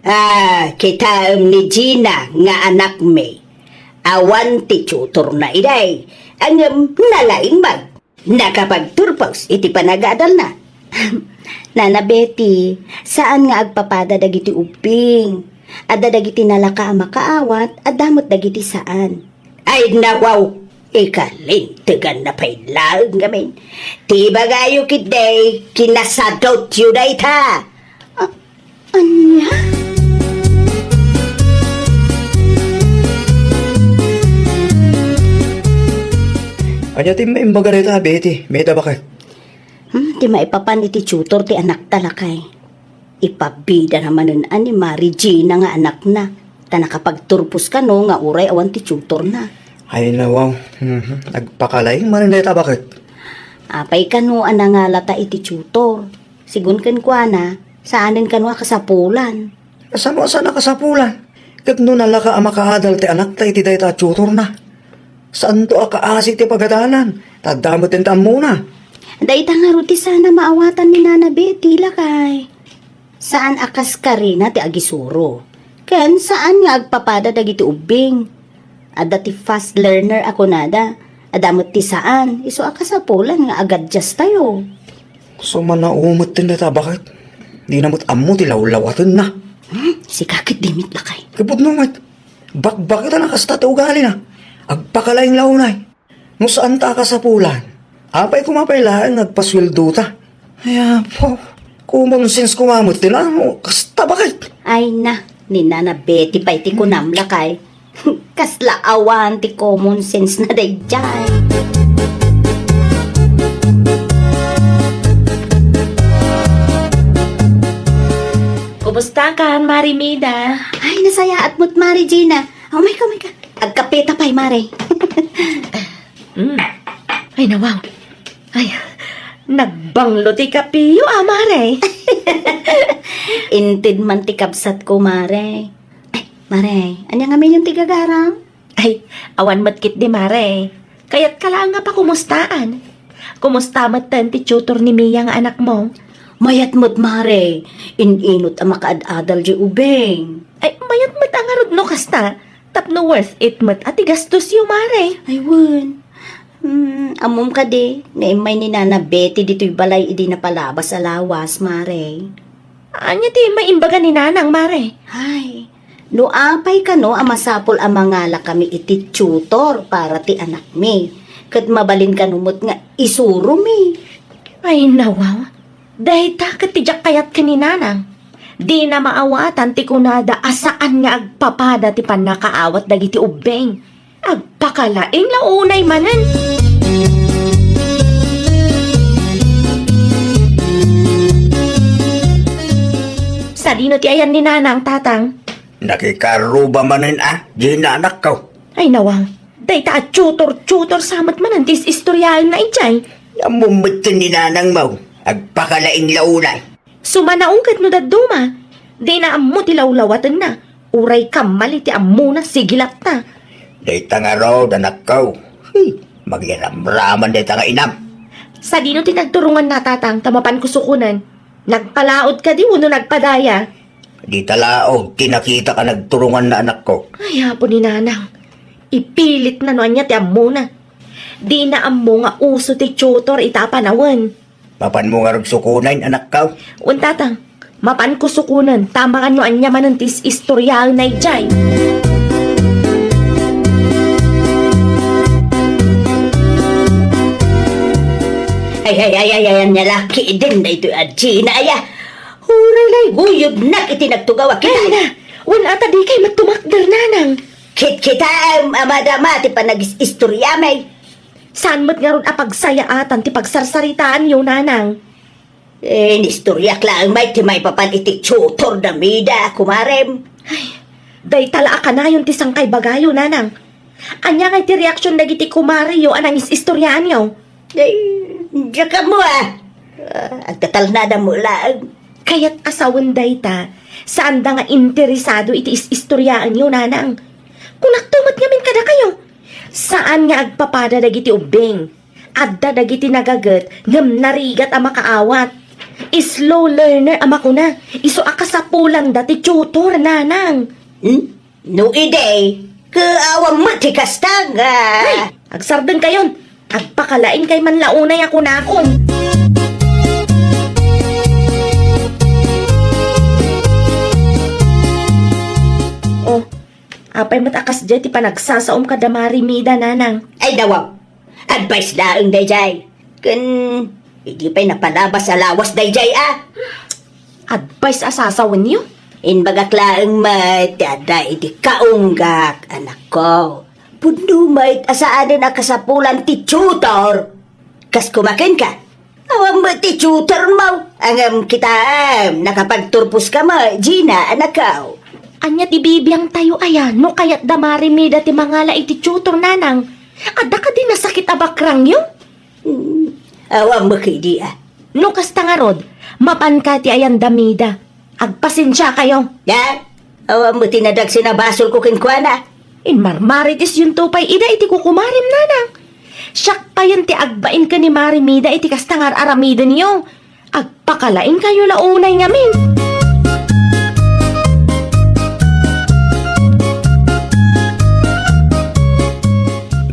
Ah, kitaem ni Gina nga anakmi. Awan ti tutorna idi, ngem nalaing met. Nakapagturpos iti panagadalna. Nana Betty, saan nga agpapada dagiti ubbing. Adda dagiti nalaka a makaawat, adda met dagiti saan. Ay, nawaw! Ikalinteganna pay laeng ngamin. Ti ibagayo ketdi, kinasadutyo dayta. Ah, ania? Ania ti maimbaga dayta, Betty? Mayda, baket? Hmm, ti maipapan iti tutor ti anakta, lakay. Ipabidana manen a ni Mari Gina nga anakna, ta nakapagturpos kano nga uray awan ti tutorna. Ay, nawaw. Mhm. Agpakalaing manen dayta, baket? Apay kano a nangalata iti tutor? Sigun kenkuana, saanen kano a kasapulan. Kasano a saan a kasapulan? Ket no nalaka a makaadal ti anakta iti dayta a tutorna, saanto a kaasi ti pagadalan, ta adda met ti ammona. Dayta ngarud ti saan a maawatan ni Nana Betty, lakay. Saan a kaskarina ti agisuro, ken saan nga agpapada dagiti ubbing. Adda ti fast learner a kunada, adda met ti saan, isu a kasapulan nga agadjastayo. Sumanaw met ti natabaket. Dina met ammo ti lawlawatenna. Hmm, sika ketdi met, lakay. Ket pudno met. Bakbaket a nakasta ti ugalina. Agpakalaing la unay. No saan ta a kasapulan, apay koma pay laeng nga agpasueldota? Ay, apo, common sense koma met ti nano, kasta baket. Ay na, ni Nana Betty pay ti kunam, lakay. Kasla awan ti common sense na daydiay. Kumusta kan, Mari Mida? Ay, nasayaat met, Mari Gina. Umayka, umayka. Agkapeta pay, Mare. Mm. Ay, nawaw. Ay, nagbanglo ti kapiyo, a, Mare. Inted man ti kabsatko, Mare. Ay, Mare, ania ngamin ti gagaram? Ay, awan met ketdi, Mare. Kayatka laeng a pakumustaan. Kumusta metten ti tutor ni Mia nga anakmo? Mayat met, Mare. In-inut a makaad-adal diay ubing. Ay, mayat met a ngarud no kasta. Tapno worth it met a ti gastosyo, Mare. Ay, wen. Hmm, ammom kadi nga immay ni Nana Betty ditoy balay idi napalabas a lawas, Mare? Ania ti maimbag ni Nanang, Mare? Ay, no apay kano a masapul a mangalakami iti tutor para ti anakmi, ket mabalin kano met nga isuromi. Ay, nawaw. Dayta ket ti diak kayat ken ni Nanang. Dina maawatan ti kunada a saan nga agpapada ti pannakaawat dagiti ubbing. Agpakalaing la unay manen. Sadino ti ayan ni Nanang, Tatang? Nakikarruba manen a, Gina, anakko. Ay, nawang. Dayta a tutor-tutor sa met manen ti is-istoryaenna idiay. Ammom met ken ni Nanangmo. Agpakalaing la unay. Sumanaong ket no dadduma, dina ammo ti lawlawatenna. Uray kammal iti ammona, sigilatta. Dayta ngarud, anakko. Hmm, magiramraman dayta nga inam. Sadino ti nagturonganna, Tatang, ta mapanko sukonen? Nagpalaod kadi wenno nagpadaya? Dita laod ti nakitak a nagturonganna, anakko. Ay, apo ni Nanang. Ipilitna no ania ti ammona. Dina ammo nga uso ti tutor ita a panawen. Mapanmo ngarud sukonen, anakko? Wen, Tatang. Mapanko sukonen, ta amangan no ania manen ti is-istoryaenna idiay. Ay, ay, ay, ay, ay, ania la ketdin daytoy a Gina, aya. Uray la iguyodnak iti nagtugaw a kinay. Ay, na. Wen, ata dikay met tumakder, Nanang. Kitkitaem a madama ti panagis-istoriami. Saan met ngarud a pagsayaatan ti pagsarsaritaanyo, Nanang? Eh, inistoriak laeng met ti maipapan iti tutor da Mida, kumarem. Ay, dayta la a kanayon ti sangkaibagayo, Nanang. Ania ngay ti reaksion dagiti kumareyo a nangis-istoriaanyo? Ay, diak ammo, a. Ah, agtatalnada met laeng. Kayat a sawen dayta, saanda nga interesado iti is-istoriaanyo, Nanang. Kunakto met ngamin kadakayo. Saan nga agpapada dagiti ubbing. Adda dagiti nagaget ngem narigat a makaawat. Slow learner a makuna, isu a kasapulanda ti tutor, Nanang. Hmm? No idi, ket awan met ti kasta nga. Ay, agsardengkayon. Agpakalaingkay man la unay a kunakon. Oh, apay met a kasdiay ti panagsasaom kada Mari Mida, Nanang? Ay, dawaw. Advice laeng daydiay. Ken idi pay napalabas a lawas daydiay a. Advice a sasawenyo? Imbagak laeng met ti adda iti kaunggak, anakko. Pudno met a saanen a kasapulan ti tutor. Kas kumakenka, awan met ti tutormo. Ngem kitaem, nakapagturposka met, Gina, anakko. Ania ti bibiangtayo aya no kayatda Mari Mida ti mangala iti tutor, Nanang? Adda kadi nasakit a bakrangyo? Hmm, awan met idi a. No kasta ngarud, mapanka ti ayan da Mida. Agpasensiakayo. Da? Awan met ti nadagsen a basolko kenkuana. Inmarmaritesyonto pay ida iti kukumarem, Nanang. Siak payen ti agbain ken ni Mari Mida iti kasta nga ar-aramidenyo. Agpakalaingkayo la unay ngamin.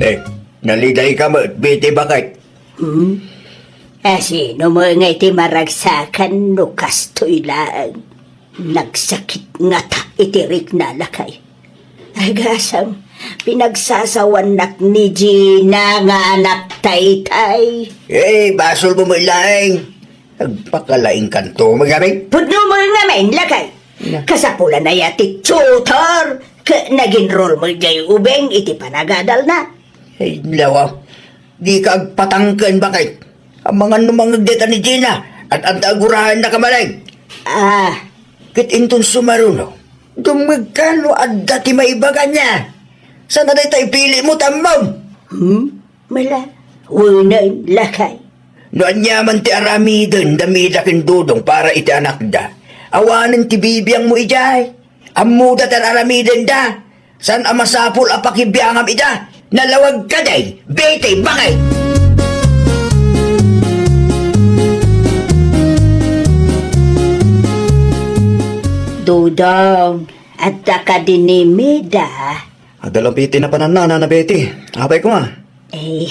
Eh, nalidayka met, Betty, baket? Hmm? A, sino met ngay ti maragsakan no kastoy laeng? Nagsakit ngata iti rikna, lakay. Agasam, pinagsasawannak ni Gina nga anak taytay. Eh, basolmo met laeng. Agpakalaingkanto met ngamin. Pudno met ngamin, lakay. Na. Kasapulan aya ti tutor ket nag-enroll met diay ubing iti panagadalna. Ay, lawa. Dika agpatangken, baket. Amangan no mangngeg dayta ni Gina, ad-adda aguraennaka manen. Ah. Ket inton sumaruno, dumngegka no adda ti maibaga niya. Saan a dayta ipilimo, tammom? Hmm? Mala, wenen, lakay. No aniaman ti aramiden da Mida ken Dodong para iti anakda, awanen ti bibiangmo idiay. Ammoda ti ar-aramidenda. Saan a masapul a pakibiangam ida. Nalawag ka, day! Betty, bakit? Dodong, adda kadi ni Mida? Adda lang Betty napanan, Nana Betty. Apay koma? Eh,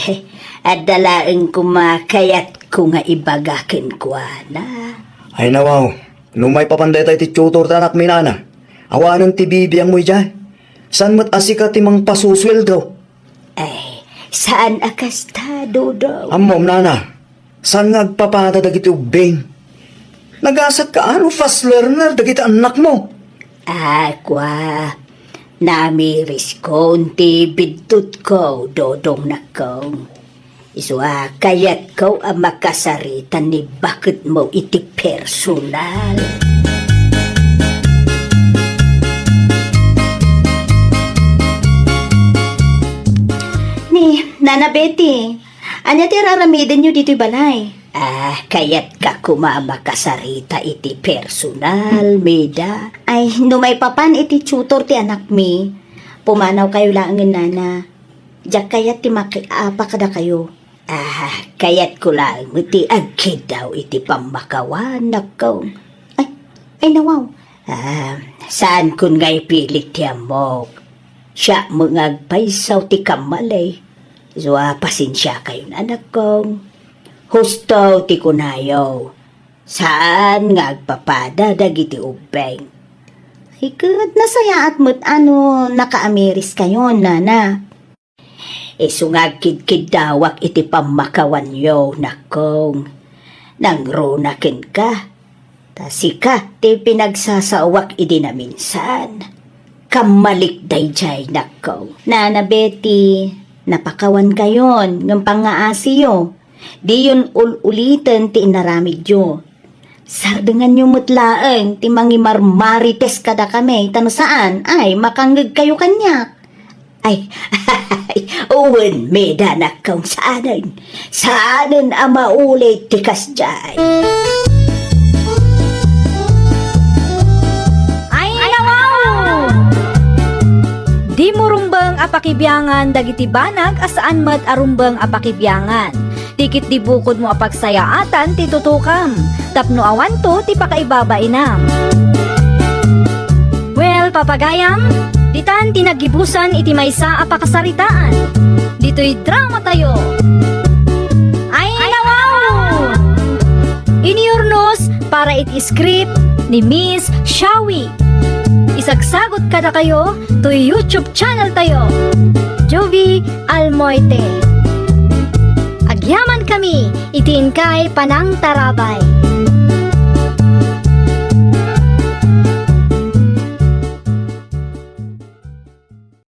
adda laeng koma kayatko nga ibaga kenkuana. Ay, nawaw. No maipapan dayta iti tutor ti anakmi, Nana. Awanen ti bibiangmo idiay. Saan met a sika ti mangpasusueldo? Ay, saan a kasta, Dodong. Ammom, Nana, saan nga agpapada dagiti ubbing? Nagasat ka, ano, fast learner dagiti annakmo? Ah, kua, namiriskon ti biddutko, Dodong, nakkong. Isu a kayatko a makasarita ni baketmo iti personal. Ni, Nana Betty, ania ti raramidenyo ditoy balay? Ah, kayatka koma a makasarita iti personal, Mida. Ay, no maipapan iti tutor ti anakmi, pumanawkayo laengen, Nana. Diak kayat ti makiapa kadakayo. Ah, kayatko laeng met ti agkiddaw iti pammakawan, nakkong. Ay, ay, nawaw. Ah, saankon nga ipilit ti ammok. Siak met nga agpayso ti kammali. Isu a pasensiakayon, anakkong. Husto ti kunayo. Saan nga agpapada dagiti ubbing. Ay, ket nasayaat met a no nakaamiriskayon, Nana. Isu nga agkidkiddawak iti pammakawanyo, nakkong. Nangruna kenka. Ta sika ti pinagsasaoak idi naminsan. Kammalik daydiay, nakkong. Nana Betty, napakawankayon ngem pangngaasiyo. Diyon ul-uliten ti inaramidyo. Sardenganyo met laeng ti mangimarmarites kadakami, ta no saan, ay, makangngegkayo kaniak. Ay, wen, Mida, nakkong, saanen. Saanen a maulit ti kasdiay. Ay, nawaw! Dimo rumbeng a pakibiangan dagiti banag a saan met a rumbeng a pakibiangan. Ti ketdi bukodmo a pagsayaatan ti tutokam, tapno awanto ti pakaibabainam. Well, papagayam, ditan ti naggibusan iti maysa a pakasaritaan. Ditoy dramatayo. Ay, nawaw! Iniurnos para iti script ni Miss Shawi. Isagsagot kadakayo toy YouTube channel tayo, Jovie Almoite. Agyaman kami iti inkay panangtarabay.